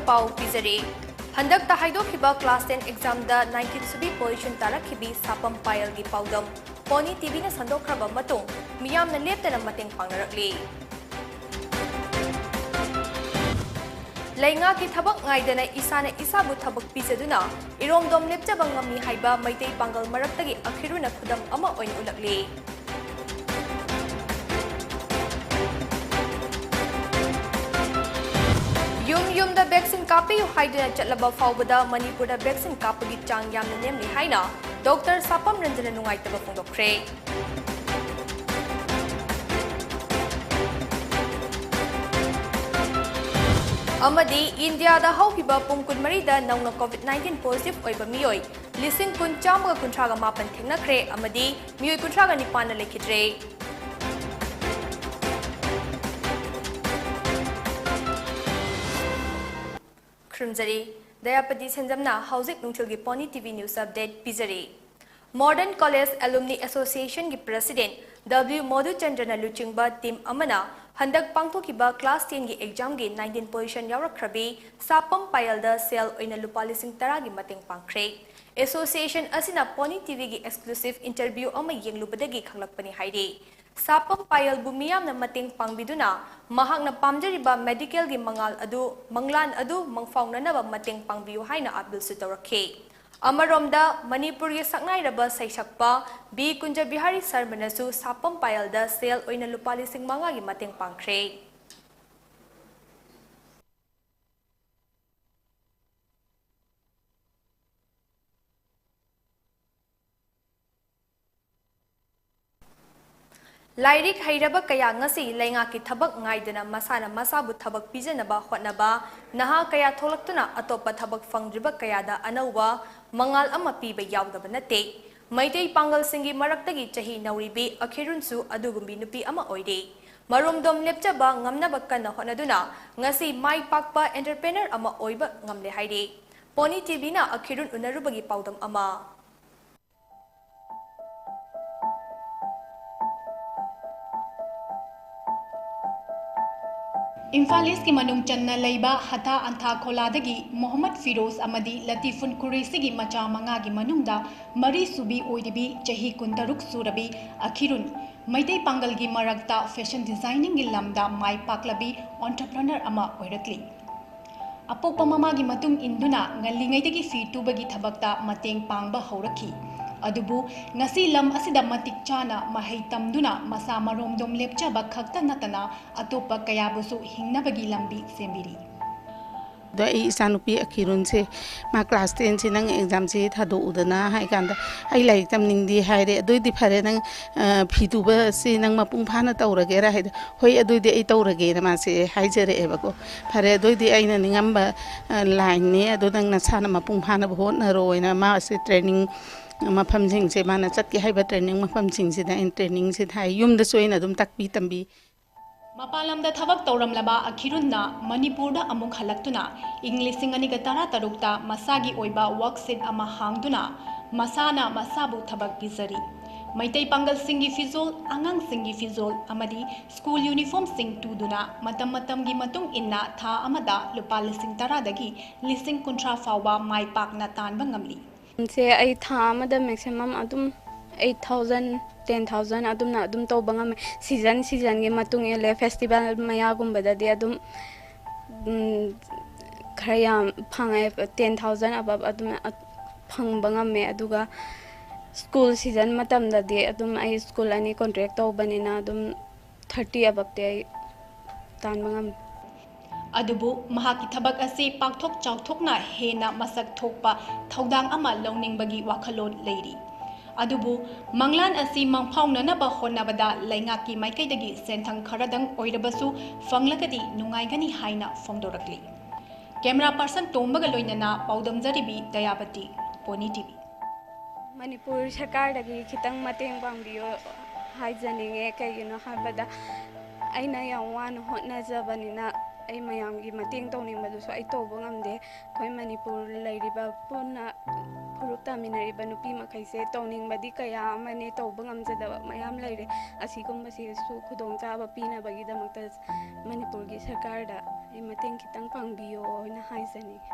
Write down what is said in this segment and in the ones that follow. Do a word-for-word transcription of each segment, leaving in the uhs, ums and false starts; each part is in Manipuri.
ꯄꯥꯎ ꯄꯤꯖꯔꯤ꯫ ꯍꯟꯗꯛꯇ ꯍꯥꯏꯗꯣꯛꯈꯤꯕ class ten examꯗ nineteen ꯁꯨꯕꯤ position ꯇꯥꯔꯛꯈꯤꯕꯤ ꯁꯥꯄꯝ ꯄꯥꯌꯜꯒꯤ ꯄꯥꯎꯗꯝ Pony TVꯅ ꯁꯟꯗꯣꯛꯈ꯭ꯔꯕ ꯃꯇꯨꯡ ꯃꯤꯌꯥꯝꯅ ꯂꯦꯞꯇꯅ ꯃꯇꯦꯡ ꯄꯥꯡꯅꯔꯛꯂꯤ꯫ ꯂꯩꯉꯥꯛꯀꯤ ꯊꯕꯛ ꯉꯥꯏꯗꯅ ꯏꯁꯥꯅ ꯏꯁꯥꯕꯨ ꯊꯕꯛ ꯄꯤꯖꯗꯨꯅ ꯏꯔꯣꯝꯗꯣꯝ ꯂꯦꯞꯆꯕ ꯉꯝꯃꯤ ꯍꯥꯏꯕ ꯃꯩꯇꯩ ꯄꯥꯡꯒꯜ ꯃꯔꯛꯇꯒꯤ ꯑꯈꯤꯔꯨꯅ ꯈꯨꯗꯝ ꯑꯃ ꯑꯣꯏꯅ ꯎꯠꯂꯛꯂꯤ꯫ ꯌꯨꯝ ꯌꯨꯝꯗ vaccine ꯀꯥꯞꯄꯤꯌꯨ ꯍꯥꯏꯗꯨꯅ ꯆꯠꯂꯕ ꯐꯥꯎꯕꯗ ꯃꯅꯤꯄꯨꯔꯗ vaccine ꯀꯥꯞꯄꯒꯤ ꯆꯥꯡ ꯌꯥꯝꯅ ꯅꯦꯝꯂꯤ ꯍꯥꯏꯅ ꯗꯣꯛꯇꯔ ꯁꯥꯄꯝ ꯔꯟꯖꯅ ꯅꯨꯡꯉꯥꯏꯇꯕ ꯐꯣꯡꯗꯣꯛꯈ꯭ꯔꯦ꯫ ꯑꯃꯗꯤ ꯏꯟꯗꯤꯌꯥꯗ ꯍꯧꯈꯤꯕ ꯄꯨꯡ ꯀꯨꯟꯃꯔꯤꯗ ꯅꯧꯅ COVID nineteen positive ꯑꯣꯏꯕ ꯃꯤꯑꯣꯏ ꯂꯤꯁꯤꯡ ꯀꯨꯟ ꯆꯥꯝꯃꯒ ꯀꯨꯟꯊ꯭ꯔꯥꯒ ꯃꯥꯄꯟ ꯊꯦꯡꯅꯈ꯭ꯔꯦ ꯑꯃꯗꯤ ꯃꯤꯑꯣꯏ ꯀꯨꯟꯊ꯭ꯔꯥꯒ ꯅꯤꯄꯥꯟꯅ ꯂꯩꯈꯤꯗ꯭ꯔꯦ꯫ ꯈꯨꯔꯨꯝꯖꯔꯤ꯫ ꯗꯌꯥꯄꯇꯤ ꯁꯦꯟꯖꯝꯅ ꯍꯧꯖꯤꯛ ꯅꯨꯡꯊꯤꯜꯒꯤ Pony TV news update ꯄꯤꯖꯔꯤ꯫ Modern College Alumni Associationꯒꯤ president W ꯃꯣꯙꯨꯆꯟꯗ꯭ꯔꯅ ꯂꯨꯆꯤꯡꯕ team ꯑꯃꯅ ꯍꯟꯗꯛ ꯄꯥꯡꯊꯣꯛꯈꯤꯕ class tenꯒꯤ examꯒꯤ nineteen position ꯌꯥꯎꯔꯛꯈ꯭ꯔꯕꯤ ꯁꯥꯄꯝ ꯄꯥꯌꯜꯗ ꯁꯦꯜ ꯑꯣꯏꯅ ꯂꯨꯄꯥ ꯂꯤꯁꯤꯡ ꯇꯔꯥꯒꯤ ꯃꯇꯦꯡ ꯄꯥꯡꯈ꯭ꯔꯦ꯫ Association ꯑꯁꯤꯅ Pony TVꯒꯤ exclusive interview ꯑꯃ ꯌꯦꯡꯂꯨꯕꯗꯒꯤ ꯈꯪꯂꯛꯄꯅꯤ ꯍꯥꯏꯔꯤ꯫ ꯁꯥꯄꯝ ꯄꯥꯌꯜꯕꯨ ꯃꯤꯌꯥꯝꯅ ꯃꯇꯦꯡ ꯄꯥꯡꯕꯤꯗꯨꯅ ꯃꯍꯥꯛꯅ ꯄꯥꯝꯖꯔꯤꯕ medicalꯒꯤ ꯃꯉꯥꯜ ꯑꯗꯨ, ꯃꯪꯂꯥꯟ ꯑꯗꯨ ꯃꯪꯐꯥꯎꯅꯅꯕ ꯃꯇꯦꯡ ꯄꯥꯡꯕꯤꯌꯨ ꯍꯥꯏꯅ appealꯁꯨ ꯇꯧꯔꯛꯈꯤ꯫ ꯑꯃꯔꯣꯝꯗ, ꯃꯅꯤꯄꯨꯔꯒꯤ ꯁꯛꯅꯥꯏꯔꯕ ꯁꯩꯁꯛꯄ ꯕꯤ ꯀꯨꯟꯖꯕꯤꯍꯥꯔꯤ ꯁꯔꯃꯅꯁꯨ ꯁꯥꯄꯝ ꯄꯥꯌꯜꯗ ꯁꯦꯜ ꯑꯣꯏꯅ ꯂꯨꯄꯥ ꯂꯤꯁꯤꯡ ꯃꯉꯥꯒꯤ ꯃꯇꯦꯡ ꯄꯥꯡꯈ꯭ꯔꯦ꯫ ꯂꯥꯏꯔꯤꯛ ꯍꯩꯔꯕ ꯀꯌꯥ ꯉꯁꯤ ꯂꯩꯉꯥꯛꯀꯤ ꯊꯕꯛ ꯉꯥꯏꯗꯅ ꯃꯁꯥꯅ ꯃꯁꯥꯕꯨ ꯊꯕꯛ ꯄꯤꯖꯅꯕ ꯍꯣꯠꯅꯕ ꯅꯍꯥ ꯀꯌꯥ ꯊꯣꯛꯂꯛꯇꯨꯅ ꯑꯇꯣꯞꯄ ꯊꯕꯛ ꯐꯪꯗ꯭ꯔꯤꯕ ꯀꯌꯥꯗ ꯑꯅꯧꯕ ꯃꯉꯥꯜ ꯑꯃ ꯄꯤꯕ ꯌꯥꯎꯗꯕ ꯅꯠꯇꯦ꯫ ꯃꯩꯇꯩ ꯄꯥꯡꯒꯜꯁꯤꯡꯒꯤ ꯃꯔꯛꯇꯒꯤ ꯆꯍꯤ ꯅꯧꯔꯤꯕꯤ ꯑꯈꯤꯔꯨꯟꯁꯨ ꯑꯗꯨꯒꯨꯝꯕꯤ ꯅꯨꯄꯤ ꯑꯃ ꯑꯣꯏꯔꯤ꯫ ꯃꯔꯨꯝꯗꯣꯝ ꯂꯦꯞꯆꯕ ꯉꯝꯅꯕ ꯀꯟꯅ ꯍꯣꯠꯅꯗꯨꯅ ꯉꯁꯤ ꯃꯥꯏ ꯄꯥꯛꯄ entrepreneur ꯑꯃ ꯑꯣꯏꯕ ꯉꯝꯂꯦ ꯍꯥꯏꯔꯤ꯫ Pony TVꯅ ꯑꯈꯤꯔꯨꯟ ꯎꯅꯔꯨꯕꯒꯤ ꯄꯥꯎꯗꯝ ꯑꯃ꯫ ꯏꯝꯐꯥꯜ ꯏꯁꯀꯤ ꯃꯅꯨꯡ ꯆꯟꯅ ꯂꯩꯕ ꯍꯇꯥ ꯑꯟꯊꯥ ꯈꯣꯂꯥꯗꯒꯤ ꯃꯣꯍꯝꯃꯗ ꯐꯤꯔꯣꯖ ꯑꯃꯗꯤ ꯂꯇꯤꯐꯨꯟ ꯀꯨꯔꯦꯁꯤꯒꯤ ꯃꯆꯥ ꯃꯉꯥꯒꯤ ꯃꯅꯨꯡꯗ ꯃꯔꯤ ꯁꯨꯕꯤ ꯑꯣꯏꯔꯤꯕꯤ ꯆꯍꯤ ꯀꯨꯟꯇꯔꯨꯛ ꯁꯨꯔꯕꯤ ꯑꯈꯤꯔꯨꯟ ꯃꯩꯇꯩ ꯄꯥꯡꯒꯜꯒꯤ ꯃꯔꯛꯇ ꯐꯦꯁꯟ ꯗꯤꯖꯥꯏꯅꯤꯡꯒꯤ ꯂꯝꯗ ꯃꯥꯏ ꯄꯥꯛꯂꯕꯤ ꯑꯣꯟꯇꯔꯄ꯭ꯔꯅꯔ ꯑꯃ ꯑꯣꯏꯔꯛꯂꯤ꯫ ꯑꯄꯣꯛꯄ ꯃꯃꯥꯒꯤ ꯃꯇꯨꯡ ꯏꯟꯗꯨꯅ ꯉꯜꯂꯤꯉꯩꯗꯒꯤ ꯐꯤ ꯇꯨꯕꯒꯤ ꯊꯕꯛꯇ ꯃꯇꯦꯡ ꯄꯥꯡꯕ ꯍꯧꯔꯛꯈꯤ꯫ ꯑꯗꯨꯕꯨ ꯉꯁꯤ ꯂꯝ ꯑꯁꯤꯗ ꯃꯇꯤꯛ ꯆꯥꯅ ꯃꯍꯩ ꯇꯝꯗꯨꯅ ꯃꯁꯥ ꯃꯔꯣꯝꯗꯣꯝ ꯂꯦꯞꯆꯕ ꯈꯛꯇ ꯅꯠꯇꯅ ꯑꯇꯣꯞꯄ ꯀꯌꯥꯕꯨꯁꯨ ꯍꯤꯡꯅꯕꯒꯤ ꯂꯝꯕꯤ ꯁꯦꯝꯕꯤꯔꯤ꯫ ꯑꯗꯣ ꯑꯩ ꯏꯆꯥꯅꯨꯄꯤ ꯑꯈꯤꯔꯨꯟꯁꯦ ꯃꯥ ꯀ꯭ꯂꯥꯁ ꯇꯦꯟꯁꯦ ꯅꯪ ꯑꯦꯛꯖꯥꯝꯁꯦ ꯊꯥꯗꯣꯛꯎꯗꯅ ꯍꯥꯏ ꯀꯥꯟꯗ ꯑꯩ ꯂꯥꯏꯔꯤꯛ ꯇꯝꯅꯤꯡꯗꯦ ꯍꯥꯏꯔꯦ꯫ ꯑꯗꯨꯏꯗꯤ ꯐꯔꯦ, ꯅꯪ ꯐꯤ ꯇꯨꯕꯁꯤ ꯅꯪ ꯃꯄꯨꯡ ꯐꯥꯅ ꯇꯧꯔꯒꯦꯔꯥ ꯍꯥꯏꯗ, ꯍꯣꯏ ꯑꯗꯨꯏꯗꯤ ꯑꯩ ꯇꯧꯔꯒꯦꯅ ꯃꯥꯁꯦ ꯍꯥꯏꯖꯔꯛꯑꯦꯕꯀꯣ꯫ ꯐꯔꯦ, ꯑꯗꯨꯏꯗꯤ ꯑꯩꯅ ꯅꯤꯡꯉꯝꯕ ꯂꯥꯏꯟꯅꯤ, ꯑꯗꯣ ꯅꯪ ꯅꯁꯥꯅ ꯃꯄꯨꯡ ꯐꯥꯅꯕ ꯍꯣꯠꯅꯔꯣꯅ ꯃꯥꯁꯦ ꯇ꯭ꯔꯦꯅꯤꯡ ꯃꯐꯝꯁꯤꯡꯁꯦ, ꯃꯥꯅ ꯆꯠꯀꯦ ꯍꯥꯏꯕ ꯇ꯭ꯔꯦꯅꯤꯡ ꯃꯐꯝꯁꯤꯡꯁꯤꯗ ꯑꯩꯅ ꯇ꯭ꯔꯦꯅꯤꯡꯁꯦ ꯊꯥꯏ꯫ ꯌꯨꯝꯗꯁꯨ ꯑꯩꯅ ꯑꯗꯨꯝ ꯇꯥꯛꯄꯤ ꯇꯝꯕꯤ꯫ ꯃꯄꯥꯟ ꯂꯝꯗ ꯊꯕꯛ ꯇꯧꯔꯝꯂꯕ ꯑꯈꯤꯔꯨꯟꯅ ꯃꯅꯤꯄꯨꯔꯗ ꯑꯃꯨꯛ ꯍꯜꯂꯛꯇꯨꯅ ꯏꯪ ꯂꯤꯁꯤꯡ ꯑꯅꯤꯒ ꯇꯔꯥꯇꯔꯨꯛꯇ ꯃꯁꯥꯒꯤ ꯑꯣꯏꯕ ꯋꯥꯔꯛꯁꯤꯠ ꯑꯃ ꯍꯥꯡꯗꯨꯅ ꯃꯁꯥꯅ ꯃꯁꯥꯕꯨ ꯊꯕꯛ ꯄꯤꯖꯔꯤ꯫ ꯃꯩꯇꯩ ꯄꯥꯡꯒꯜꯁꯤꯡꯒꯤ ꯐꯤꯖꯣꯜ, ꯑꯉꯥꯡꯁꯤꯡꯒꯤ ꯐꯤꯖꯣꯜ ꯑꯃꯗꯤ ꯁ꯭ꯀꯨꯜ ꯌꯨꯅꯤꯐꯣꯔꯝꯁꯤꯡ ꯇꯨꯗꯨꯅ ꯃꯇꯝ ꯃꯇꯝꯒꯤ ꯃꯇꯨꯡ ꯏꯟꯅ ꯊꯥ ꯑꯃꯗ ꯂꯨꯄꯥ ꯂꯤꯁꯤꯡ ꯇꯔꯥꯗꯒꯤ ꯂꯤꯁꯤꯡ ꯀꯨꯟꯊ꯭ꯔꯥ ꯐꯥꯎꯕ ꯃꯥꯏ ꯄꯥꯛꯅ ꯇꯥꯟꯕ ꯉꯝꯂꯤ꯫ ꯁꯦ ꯑꯩ ꯊꯥ ꯑꯃꯗ ꯃꯦꯛꯁꯤꯃꯝ ꯑꯗꯨꯝ ꯑꯩꯠ ꯊꯥꯎꯖꯟ, ꯇꯦꯟ ꯊꯥꯎꯖꯟ ꯑꯗꯨꯝꯅ ꯑꯗꯨꯝ ꯇꯧꯕ ꯉꯝꯃꯦ꯫ ꯁꯤꯖꯟ ꯁꯤꯖꯟꯒꯤ ꯃꯇꯨꯡ ꯏꯜꯂꯦ꯫ ꯐꯦꯁꯇꯤꯚꯦꯜ ꯃꯌꯥꯒꯨꯝꯕꯗꯗꯤ ꯑꯗꯨꯝ ꯎꯝ, ꯈꯔ ꯌꯥꯝ ꯐꯪꯉꯦ, ꯇꯦꯟ ꯊꯥꯎꯖꯟ ꯑꯕꯞ ꯑꯗꯨꯝ ꯐꯪꯕ ꯉꯝꯃꯦ꯫ ꯑꯗꯨꯒ ꯁ꯭ꯀꯨꯜ ꯁꯤꯖꯟ ꯃꯇꯝꯗꯗꯤ ꯑꯗꯨꯝ ꯑꯩ ꯁ꯭ꯀꯨꯜ ꯑꯅꯤ ꯀꯣꯟꯇ꯭ꯔꯦꯛ ꯇꯧꯕꯅꯤꯅ ꯑꯗꯨꯝ ꯊꯥꯔꯇꯤ ꯑꯕꯞꯇꯤ ꯑꯩ ꯇꯥꯟꯕ ꯉꯝꯃꯦ꯫ ꯑꯗꯨꯕꯨ ꯃꯍꯥꯛꯀꯤ ꯊꯕꯛ ꯑꯁꯤ ꯄꯥꯛꯊꯣꯛ ꯆꯥꯎꯊꯣꯛꯅ ꯍꯦꯟꯅ ꯃꯁꯛ ꯊꯣꯛꯄ ꯊꯧꯗꯥꯡ ꯑꯃ ꯂꯧꯅꯤꯡꯕꯒꯤ ꯋꯥꯈꯜꯂꯣꯟ ꯂꯩꯔꯤ꯫ ꯑꯗꯨꯕꯨ ꯃꯪꯂꯥꯟ ꯑꯁꯤ ꯃꯪꯐꯥꯎꯅꯅꯕ ꯍꯣꯠꯅꯕꯗ ꯂꯩꯉꯥꯛꯀꯤ ꯃꯥꯏꯀꯩꯗꯒꯤ ꯁꯦꯟꯊꯪ ꯈꯔꯗꯪ ꯑꯣꯏꯔꯕꯁꯨ ꯐꯪꯂꯒꯗꯤ ꯅꯨꯡꯉꯥꯏꯒꯅꯤ ꯍꯥꯏꯅ ꯐꯣꯡꯗꯣꯔꯛꯂꯤ꯫ ꯀꯦꯃꯦꯔꯥ ꯄꯥꯔꯁꯟ ꯇꯣꯝꯕꯒ ꯂꯣꯏꯅꯅ ꯄꯥꯎꯗꯝꯖꯔꯤꯕꯤ ꯗꯌꯥꯕꯇꯤ, ꯄꯣꯅꯤ ꯇꯤꯚꯤ꯫ ꯃꯅꯤꯄꯨꯔ ꯁꯔꯀꯥꯔꯗꯒꯤ ꯈꯤꯇꯪ ꯃꯇꯦꯡ ꯄꯥꯡꯕꯤꯌꯣ ꯍꯥꯏꯖꯅꯤꯡꯉꯦ꯫ ꯀꯩꯒꯤꯅꯣ ꯍꯥꯏꯕꯗ ꯑꯩꯅ ꯌꯥꯝ ꯋꯥꯅ ꯍꯣꯠꯅꯖꯕꯅꯤꯅ ꯑꯩ ꯃꯌꯥꯝꯒꯤ ꯃꯇꯦꯡ ꯇꯧꯅꯤꯡꯕꯗꯨꯁꯨ ꯑꯩ ꯇꯧꯕ ꯉꯝꯗꯦ꯫ ꯑꯩꯈꯣꯏ ꯃꯅꯤꯄꯨꯔ ꯂꯩꯔꯤꯕ ꯄꯨꯟꯅ ꯐꯨꯔꯨꯞ ꯇꯥꯃꯤꯟꯅꯔꯤꯕ ꯅꯨꯄꯤ ꯃꯈꯩꯁꯦ ꯇꯧꯅꯤꯡꯕꯗꯤ ꯀꯌꯥ ꯑꯃꯅꯦ, ꯇꯧꯕ ꯉꯝꯖꯗꯕ ꯃꯌꯥꯝ ꯂꯩꯔꯦ꯫ ꯑꯁꯤꯒꯨꯝꯕꯁꯤꯁꯨ ꯈꯨꯗꯣꯡꯆꯥꯕ ꯄꯤꯅꯕꯒꯤꯗꯃꯛꯇ ꯃꯅꯤꯄꯨꯔꯒꯤ ꯁꯔꯀꯥꯔꯗ ꯑꯩ ꯃꯇꯦꯡ ꯈꯤꯇꯪ ꯄꯥꯡꯕꯤꯌꯣ ꯍꯥꯏꯅ ꯍꯥꯏꯖꯅꯤꯡꯉꯤ꯫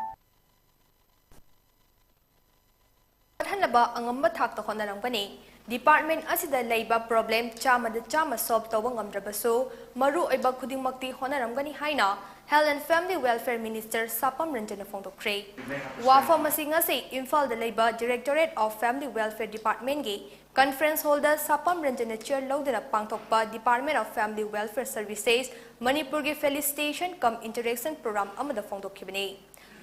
ꯐꯒꯠꯍꯟꯅꯕ ꯑꯉꯝꯕ ꯊꯥꯛꯇ ꯍꯣꯠꯅꯔꯝꯒꯅꯤ꯫ ꯗꯤꯄꯥꯔꯠꯃꯦꯟ ꯑꯁꯤꯗ ꯂꯩꯕ ꯄ꯭ꯔꯣꯕ꯭ꯂꯦꯝ ꯆꯥꯝꯃꯗ ꯆꯥꯝꯃ ꯁꯣꯜꯕ ꯇꯧꯕ ꯉꯝꯗ꯭ꯔꯕꯁꯨ ꯃꯔꯨ ꯑꯣꯏꯕ ꯈꯨꯗꯤꯡꯃꯛꯇꯤ ꯍꯣꯠꯅꯔꯝꯒꯅꯤ ꯍꯥꯏꯅ Health and Family Welfare Minister ꯁꯥꯄꯝ ꯔꯟꯖꯟꯅ ꯐꯣꯡꯗꯣꯛꯈ꯭ꯔꯦ꯫ ꯋꯥꯐꯝ ꯑꯁꯤ ꯉꯁꯤ ꯏꯝꯐꯥꯜꯗ ꯂꯩꯕ Directorate of Family Welfare Departmentꯀꯤ conference hallꯗ ꯁꯥꯄꯝ ꯔꯟꯖꯟꯅ chair ꯂꯧꯗꯨꯅ ꯄꯥꯡꯊꯣꯛꯄ Department of Family Welfare Services ꯃꯅꯤꯄꯨꯔꯒꯤ Felicitation cum Interaction Program ꯑꯃꯗ ꯐꯣꯡꯗꯣꯛꯈꯤꯕꯅꯤ꯫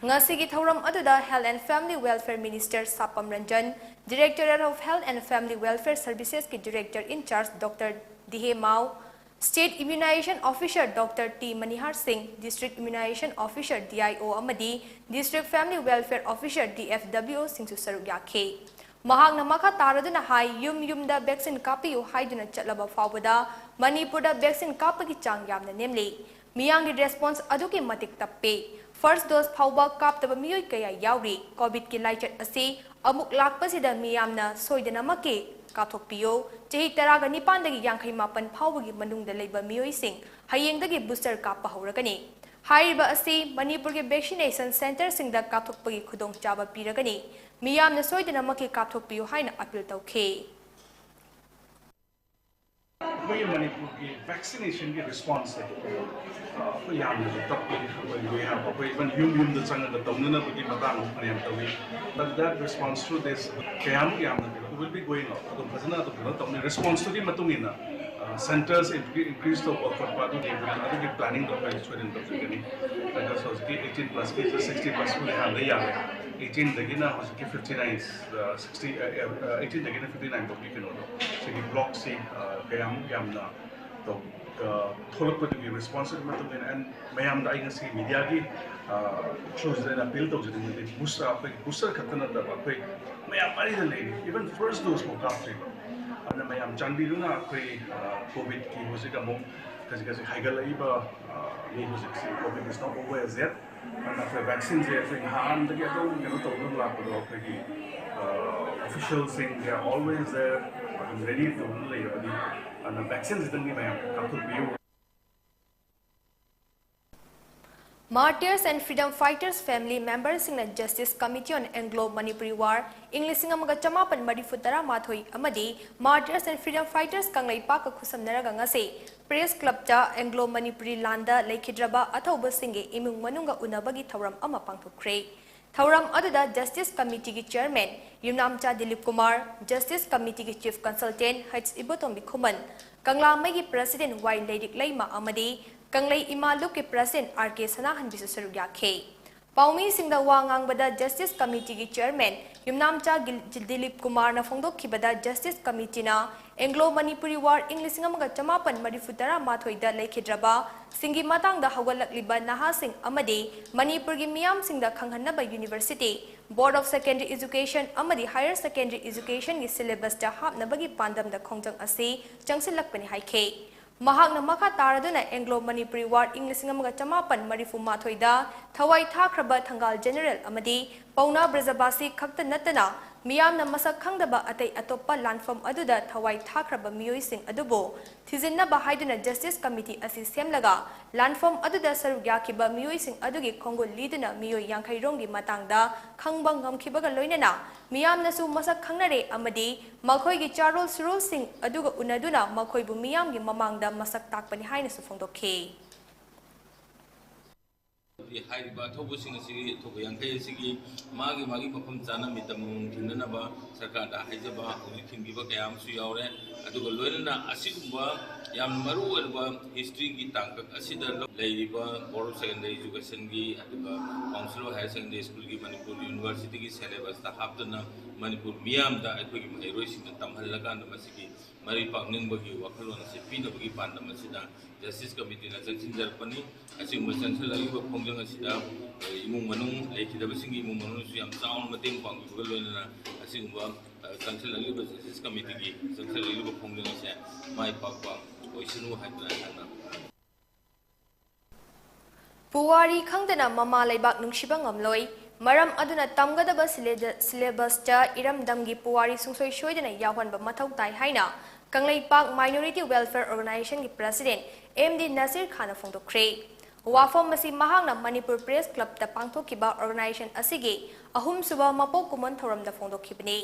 ꯉꯁꯤꯒꯤ ꯊꯧꯔꯝ ꯑꯗꯨꯗ Health and Family Welfare Minister Sapam Ranjan, Directorate of Health and Family Welfare Servicesꯀꯤ Director in Charge Doctor Dihe Mao, State Immunization Officer Doctor T Manihar Singh, District Immunization Officer, D I O, ꯑꯃꯗꯤ District Family Welfare Officer, D F W O, ꯁꯤꯡꯁꯨ ꯁꯔꯨꯛ ꯌꯥꯈꯤ꯫ ꯃꯍꯥꯛꯅ ꯃꯈꯥ ꯇꯥꯔꯗꯨꯅ ꯍꯥꯏ, ꯌꯨꯝ ꯌꯨꯝꯗ vaccine ꯀꯥꯞꯄꯤꯌꯨ ꯍꯥꯏꯗꯨꯅ ꯆꯠꯂꯕ ꯐꯥꯎꯕꯗ ꯃꯅꯤꯄꯨꯔꯗ vaccine ꯀꯥꯞꯄꯒꯤ ꯆꯥꯡ ꯌꯥꯝꯅ ꯅꯦꯝꯂꯤ꯫ ꯃꯤꯌꯥꯝꯒꯤ response ꯑꯗꯨꯛꯀꯤ ꯃꯇꯤꯛ ꯇꯞꯄꯤ꯫ First dose ꯐꯥꯎꯕ ꯀꯥꯞꯇꯕ ꯃꯤꯑꯣꯏ ꯀꯌꯥ ꯌꯥꯎꯔꯤ꯫ COVIDꯀꯤ ꯂꯥꯏꯆꯠ ꯑꯁꯤ ꯑꯃꯨꯛ ꯂꯥꯛꯄꯁꯤꯗ ꯃꯤꯌꯥꯝꯅ ꯁꯣꯏꯗꯅꯃꯛꯀꯤ ꯀꯥꯞꯊꯣꯛꯄꯤꯌꯨ꯫ ꯆꯍꯤ ꯇꯔꯥꯒ ꯅꯤꯄꯥꯟꯗꯒꯤ ꯌꯥꯡꯈꯩ ꯃꯥꯄꯟ ꯐꯥꯎꯕꯒꯤ ꯃꯅꯨꯡꯗ ꯂꯩꯕ ꯃꯤꯑꯣꯏꯁꯤꯡ ꯍꯌꯦꯡꯗꯒꯤ booster ꯀꯥꯞꯄ ꯍꯧꯔꯒꯅꯤ꯫ ꯍꯥꯏꯔꯤꯕ ꯑꯁꯤ ꯃꯅꯤꯄꯨꯔꯒꯤ vaccination centreꯁꯤꯡꯗ ꯀꯥꯞꯊꯣꯛꯄꯒꯤ ꯈꯨꯗꯣꯡꯆꯥꯕ ꯄꯤꯔꯒꯅꯤ꯫ ꯃꯤꯌꯥꯝꯅ ꯁꯣꯏꯗꯅꯃꯛꯀꯤ ꯀꯥꯞꯊꯣꯛꯄꯤꯌꯨ ꯍꯥꯏꯅ appeal ꯇꯧꯈꯤ꯫ ꯑꯩꯈꯣꯏꯒꯤ ꯃꯅꯤꯄꯨꯔꯒꯤ vaccinationꯒꯤ responseꯁꯦ ꯑꯩꯈꯣꯏ ꯌꯥꯝꯅꯁꯨ ꯇꯞꯄꯤ꯫ ꯑꯩꯈꯣꯏ ꯃꯌꯥꯝ ꯑꯩꯈꯣꯏ even ꯌꯨꯝ ꯌꯨꯝꯗ ꯆꯪꯉꯒ ꯇꯧꯅꯅꯕꯒꯤ ꯃꯇꯥꯡꯗ ꯐꯅꯌꯥꯝ ꯇꯧꯏ꯫ But that response to this ꯀꯌꯥꯃꯨꯛ ꯌꯥꯝꯅ will be going out ꯑꯗꯨꯝ ꯐꯖꯅ ꯑꯗꯨꯝ ꯀꯩꯅꯣ ꯇꯧꯅꯤ꯫ Responseꯇꯨꯒꯤ ꯃꯇꯨꯡ ꯏꯟꯅ centres increase ꯇꯧꯕ ꯈꯣꯠꯄ ꯑꯗꯨꯒꯤ ꯑꯗꯨꯒꯤ planningꯗꯣ ꯑꯩꯈꯣꯏ ꯁꯣꯏꯗꯅ ꯇꯧꯖꯒꯅꯤ꯫ ꯑꯗꯨꯒ ꯍꯧꯖꯤꯛꯀꯤ eighteen plusꯀꯤ sixty plusꯄꯨꯗꯤ ꯍꯥꯟꯅꯗꯩ ꯌꯥꯔꯦ꯫ Eighteenꯗꯒꯤꯅ ꯍꯧꯖꯤꯛꯀꯤ fifty nine sixty eighteenꯗꯒꯤꯅ fifty nine ꯐꯥꯎꯒꯤ ꯀꯩꯅꯣꯗꯣ ꯁꯤꯒꯤ blockꯁꯤ ꯀꯌꯥꯃꯨꯛ ꯌꯥꯝꯅ ꯊꯣꯛꯂꯛꯄꯗꯨꯒꯤ responseꯇꯨꯒꯤ ꯃꯇꯨꯡ ꯏꯟꯅ and ꯃꯌꯥꯝꯗ ꯑꯩ ꯉꯁꯤ mediaꯒꯤ throughꯁꯤꯗ ꯑꯩꯅ appeal ꯇꯧꯖꯅꯤꯡꯕꯗꯤ booster ꯑꯩꯈꯣꯏ booster ꯈꯛꯇ ꯅꯠꯇꯕ ꯑꯩꯈꯣꯏ ꯃꯌꯥꯝ ꯑꯩꯗ ꯂꯩꯔꯤ even first doseꯐꯥꯎ ꯀꯥꯞꯇ꯭ꯔꯤꯕ ꯃꯌꯥꯝ ꯆꯥꯟꯕꯤꯗꯨꯅ ꯑꯩꯈꯣꯏ ꯀꯣꯚꯤꯗꯀꯤ ꯍꯧꯖꯤꯛ ꯑꯃꯨꯛ ꯈꯖꯤꯛ ꯈꯖꯤꯛ ꯍꯥꯏꯒꯠꯂꯛꯏꯕ, ꯑ, ꯃꯤ ꯍꯧꯖꯤꯛꯁꯤ COVID is not over as yet. ꯑꯗꯨꯅ ꯑꯩꯈꯣꯏ ꯚꯦꯛꯁꯤꯟꯁꯦ ꯑꯩꯈꯣꯏ ꯅꯍꯥꯟꯗꯒꯤ ꯑꯗꯨꯝ ꯀꯩꯅꯣ ꯇꯧꯗꯨꯅ ꯂꯥꯛꯄꯗꯣ ꯑꯩꯈꯣꯏꯒꯤ ꯑꯣꯐꯤꯁꯤꯌꯦꯜꯁꯤꯡ, they are always there, ꯑꯗꯨꯝ ꯔꯦꯗꯤ ꯇꯧꯗꯨꯅ ꯂꯩꯔꯕꯅꯤ꯫ ꯑꯗꯨꯅ ꯚꯦꯛꯁꯤꯟꯁꯤꯗꯪꯗꯤ ꯃꯌꯥꯝ ꯀꯥꯞꯊꯣꯛꯄꯤꯌꯨ꯫ Martyrs and Freedom Fighters Family Membersꯁꯤꯡꯅ Justice Committee on Anglo Manipuri War ꯏꯪ ꯂꯤꯁꯤꯡ ꯑꯃꯒ ꯆꯃꯥꯄꯟ ꯃꯔꯤꯐꯨ ꯇꯔꯥ ꯃꯥꯊꯣꯏ ꯑꯃꯗꯤ Martyrs and Freedom Fighters ꯀꯪꯂꯩꯄꯥꯛꯀ ꯈꯨꯠꯁꯝꯅꯔꯒ ꯉꯁꯤ Press Clubꯇ Anglo Manipuri ꯂꯥꯟꯗ ꯂꯩꯈꯤꯗ꯭ꯔꯕ ꯑꯊꯧꯕꯁꯤꯡꯒꯤ ꯏꯃꯨꯡ ꯃꯅꯨꯡꯒ ꯎꯅꯕꯒꯤ ꯊꯧꯔꯝ ꯑꯃ ꯄꯥꯡꯊꯣꯛꯈ꯭ꯔꯦ꯫ ꯊꯧꯔꯝ ꯑꯗꯨꯗ Justice Committeeꯒꯤ Chairman ꯌꯨꯝꯅꯥꯝꯆꯥ Dilip Kumar, Justice Committeeꯒꯤ Chief Consultant H ꯏꯕꯣꯇꯣꯝꯕꯤ ꯈꯨꯃꯟ, ꯀꯪꯂꯥꯃꯩꯒꯤ President ꯋꯥꯏ ꯂꯩꯔꯤꯛ ꯂꯩꯃ ꯑꯃꯗꯤ ꯀꯪꯂꯩ ꯏꯃꯥ ꯂꯨꯞꯀꯤ President R K ꯁꯅꯥꯍꯟꯕꯤꯁꯨ ꯁꯔꯨꯛ ꯌꯥꯈꯤ꯫ ꯄꯥꯎꯃꯤꯁꯤꯡꯗ ꯋꯥ ꯉꯥꯡꯕꯗ Justice Committeeꯒꯤ Chairman ꯌꯨꯝꯅꯥꯝꯆꯥ ꯒꯤꯜ-, ꯗꯤꯂꯤꯞ ꯀꯨꯃꯥꯔꯅ ꯐꯣꯡꯗꯣꯛꯈꯤꯕꯗ Justice Committeeꯅ Anglo Manipuri War ꯏꯪ ꯂꯤꯁꯤꯡ ꯑꯃꯒ ꯆꯃꯥꯄꯟ ꯃꯔꯤꯐꯨ ꯇꯔꯥ ꯃꯥꯊꯣꯏꯗ ꯂꯩꯈꯤꯗ꯭ꯔꯕ ꯁꯤꯡꯒꯤ ꯃꯇꯥꯡꯗ ꯍꯧꯒꯠꯂꯛꯂꯤꯕ ꯅꯍꯥꯁꯤꯡ ꯑꯃꯗꯤ ꯃꯅꯤꯄꯨꯔꯒꯤ ꯃꯤꯌꯥꯝꯁꯤꯡꯗ ꯈꯪꯍꯟꯅꯕ University, Board of Secondary Education ꯑꯃꯗꯤ Higher Secondary Educationꯒꯤ syllabusꯇ ꯍꯥꯞꯅꯕꯒꯤ ꯄꯥꯟꯗꯝꯗ ꯈꯣꯡꯖꯪ ꯑꯁꯤ ꯆꯪꯁꯤꯜꯂꯛꯄꯅꯤ ꯍꯥꯏꯈꯤ꯫ ꯃꯍꯥꯛꯅ ꯃꯈꯥ ꯇꯥꯔꯗꯨꯅ Anglo Manipuri War ꯏꯪ ꯂꯤꯁꯤꯡ ꯑꯃꯒ ꯆꯃꯥꯄꯟ ꯃꯔꯤꯐꯨ ꯃꯥꯊꯣꯏꯗ ꯊꯋꯥꯏ ꯊꯥꯈ꯭ꯔꯕ ꯊꯪꯒꯥꯜ General ꯑꯃꯗꯤ ꯄꯥꯎꯅꯥ ꯕ꯭ꯔꯖꯕꯥꯁꯤ ꯈꯛꯇ ꯅꯠꯇꯅ ꯃꯤꯌꯥꯝꯅ ꯃꯁꯛ ꯈꯪꯗꯕ ꯑꯇꯩ ꯑꯇꯣꯞꯄ ꯂꯥꯟꯐꯝ ꯑꯗꯨꯗ ꯊꯋꯥꯏ ꯊꯥꯈ꯭ꯔꯕ ꯃꯤꯑꯣꯏꯁꯤꯡ ꯑꯗꯨꯕꯨ ꯊꯤꯖꯤꯟꯅꯕ ꯍꯥꯏꯗꯨꯅ Justice Committee ꯑꯁꯤ ꯁꯦꯝꯂꯒ ꯂꯥꯟꯐꯝ ꯑꯗꯨꯗ ꯁꯔꯨꯛ ꯌꯥꯈꯤꯕ ꯃꯤꯑꯣꯏꯁꯤꯡ ꯑꯗꯨꯒꯤ ꯈꯣꯡꯒꯨꯜ ꯂꯤꯗꯨꯅ ꯃꯤꯑꯣꯏ ꯌꯥꯡꯈꯩ ꯔꯣꯝꯒꯤ ꯃꯇꯥꯡꯗ ꯈꯪꯕ ꯉꯝꯈꯤꯕꯒ ꯂꯣꯏꯅꯅ ꯃꯤꯌꯥꯝꯅꯁꯨ ꯃꯁꯛ ꯈꯪꯅꯔꯦ ꯑꯃꯗꯤ ꯃꯈꯣꯏꯒꯤ ꯆꯥꯔꯣꯜ ꯁꯨꯔꯣꯜꯁꯤꯡ ꯑꯗꯨꯒ ꯎꯅꯗꯨꯅ ꯃꯈꯣꯏꯕꯨ ꯃꯤꯌꯥꯝꯒꯤ ꯃꯃꯥꯡꯗ ꯃꯁꯛ ꯇꯥꯛꯄꯅꯤ ꯍꯥꯏꯅꯁꯨ ꯐꯣꯡꯗꯣꯛꯈꯤ꯫ ꯍꯥꯏꯔꯤꯕ ꯑꯊꯧꯕꯁꯤꯡ ꯑꯁꯤꯒꯤ ꯑꯊꯧꯕ ꯌꯥꯡꯈꯩ ꯑꯁꯤꯒꯤ ꯃꯥꯒꯤ ꯃꯥꯒꯤ ꯃꯐꯝ ꯆꯥꯅ ꯃꯤꯇꯝ ꯑꯃꯃꯝ ꯊꯤꯟꯅꯅꯕ ꯁꯔꯀꯥꯔꯗ ꯍꯥꯏꯖꯕ ꯍꯧꯖꯤꯛ ꯊꯤꯟꯈꯤꯕ ꯀꯌꯥ ꯑꯃꯁꯨ ꯌꯥꯎꯔꯦ꯫ ꯑꯗꯨꯒ ꯂꯣꯏꯅꯅ ꯑꯁꯤꯒꯨꯝꯕ ꯌꯥꯝꯅ ꯃꯔꯨ ꯑꯣꯏꯔꯕ historyꯒꯤ ꯇꯥꯡꯀꯛ ꯑꯁꯤꯗ ꯂꯩꯔꯤꯕ Board of Secondary Educationꯒꯤ ꯑꯗꯨꯒ Council of Higher Secondary Schoolꯒꯤ Manipur Universityꯒꯤ syllabusꯇ ꯍꯥꯞꯇꯨꯅ ꯃꯅꯤꯄꯨꯔ ꯃꯤꯌꯥꯝꯗ ꯑꯩꯈꯣꯏꯒꯤ ꯃꯍꯩꯔꯣꯏꯁꯤꯡꯗ ꯇꯝꯍꯜꯂꯀꯥꯟꯗ ꯃꯁꯤꯒꯤ ꯃꯔꯤ ꯄꯥꯛꯅꯤꯡꯕꯒꯤ ꯋꯥꯈꯜꯂꯣꯟ ꯑꯁꯤ ꯄꯤꯅꯕꯒꯤ ꯄꯥꯟꯗꯝ ꯑꯁꯤꯗ Justice Committeeꯅ ꯆꯪꯁꯤꯟꯖꯔꯛꯄꯅꯤ꯫ ꯑꯁꯤꯒꯨꯝꯕ ꯆꯪꯁꯤꯜꯂꯛꯂꯤꯕ ꯈꯣꯡꯖꯪ ꯑꯁꯤꯗ ꯏꯃꯨꯡ ꯃꯅꯨꯡ ꯂꯩꯈꯤꯗꯕꯁꯤꯡꯒꯤ ꯏꯃꯨꯡ ꯃꯅꯨꯡꯁꯨ ꯌꯥꯝ ꯆꯥꯎꯅ ꯃꯇꯦꯡ ꯄꯥꯡꯕꯤꯕꯒ ꯂꯣꯏꯅꯅ ꯑꯁꯤꯒꯨꯝꯕ ꯆꯪꯁꯤꯜꯂꯛꯂꯤꯕ ꯖꯁꯇꯤꯁ ꯀꯃꯤꯇꯤꯒꯤ ꯆꯪꯁꯤꯜꯂꯛꯂꯤꯕ ꯈꯣꯡꯖꯪ ꯑꯁꯦ ꯃꯥꯏ ꯄꯥꯛꯄ ꯑꯣꯏꯁꯅꯨ ꯍꯥꯏꯗꯨꯅ ꯑꯩꯍꯥꯛꯅ ꯄꯨꯋꯥꯔꯤ ꯈꯪꯗꯅ ꯃꯃꯥ ꯂꯩꯕꯥꯛ ꯅꯨꯡꯁꯤꯕ ꯉꯝꯂꯣꯏ꯫ ꯃꯔꯝ ꯑꯗꯨꯅ ꯇꯝꯒꯗꯕ ꯁꯤꯂꯦ-, ꯁꯤꯂꯦꯕꯁꯇ ꯏꯔꯝꯗꯝꯒꯤ ꯄꯨꯋꯥꯔꯤ ꯁꯨꯡꯁꯣꯏ ꯁꯣꯏꯗꯅ ꯌꯥꯎꯍꯟꯕ ꯃꯊꯧ ꯇꯥꯏ ꯍꯥꯏꯅ Kangleipak Minority Welfare Organizationꯒꯤ President M D ꯅꯁꯤꯔ ꯈꯥꯟꯅ ꯐꯣꯡꯗꯣꯛꯈ꯭ꯔꯦ꯫ ꯋꯥꯐꯝ ꯑꯁꯤ ꯃꯍꯥꯛꯅ ꯃꯅꯤꯄꯨꯔ Press Clubꯇ ꯄꯥꯡꯊꯣꯛꯈꯤꯕ organization ꯑꯁꯤꯒꯤ ꯑꯍꯨꯝꯁꯨꯕ ꯃꯄꯣꯛ ꯀꯨꯝꯑꯣꯟ ꯊꯧꯔꯝꯗ ꯐꯣꯡꯗꯣꯛꯈꯤꯕꯅꯤ꯫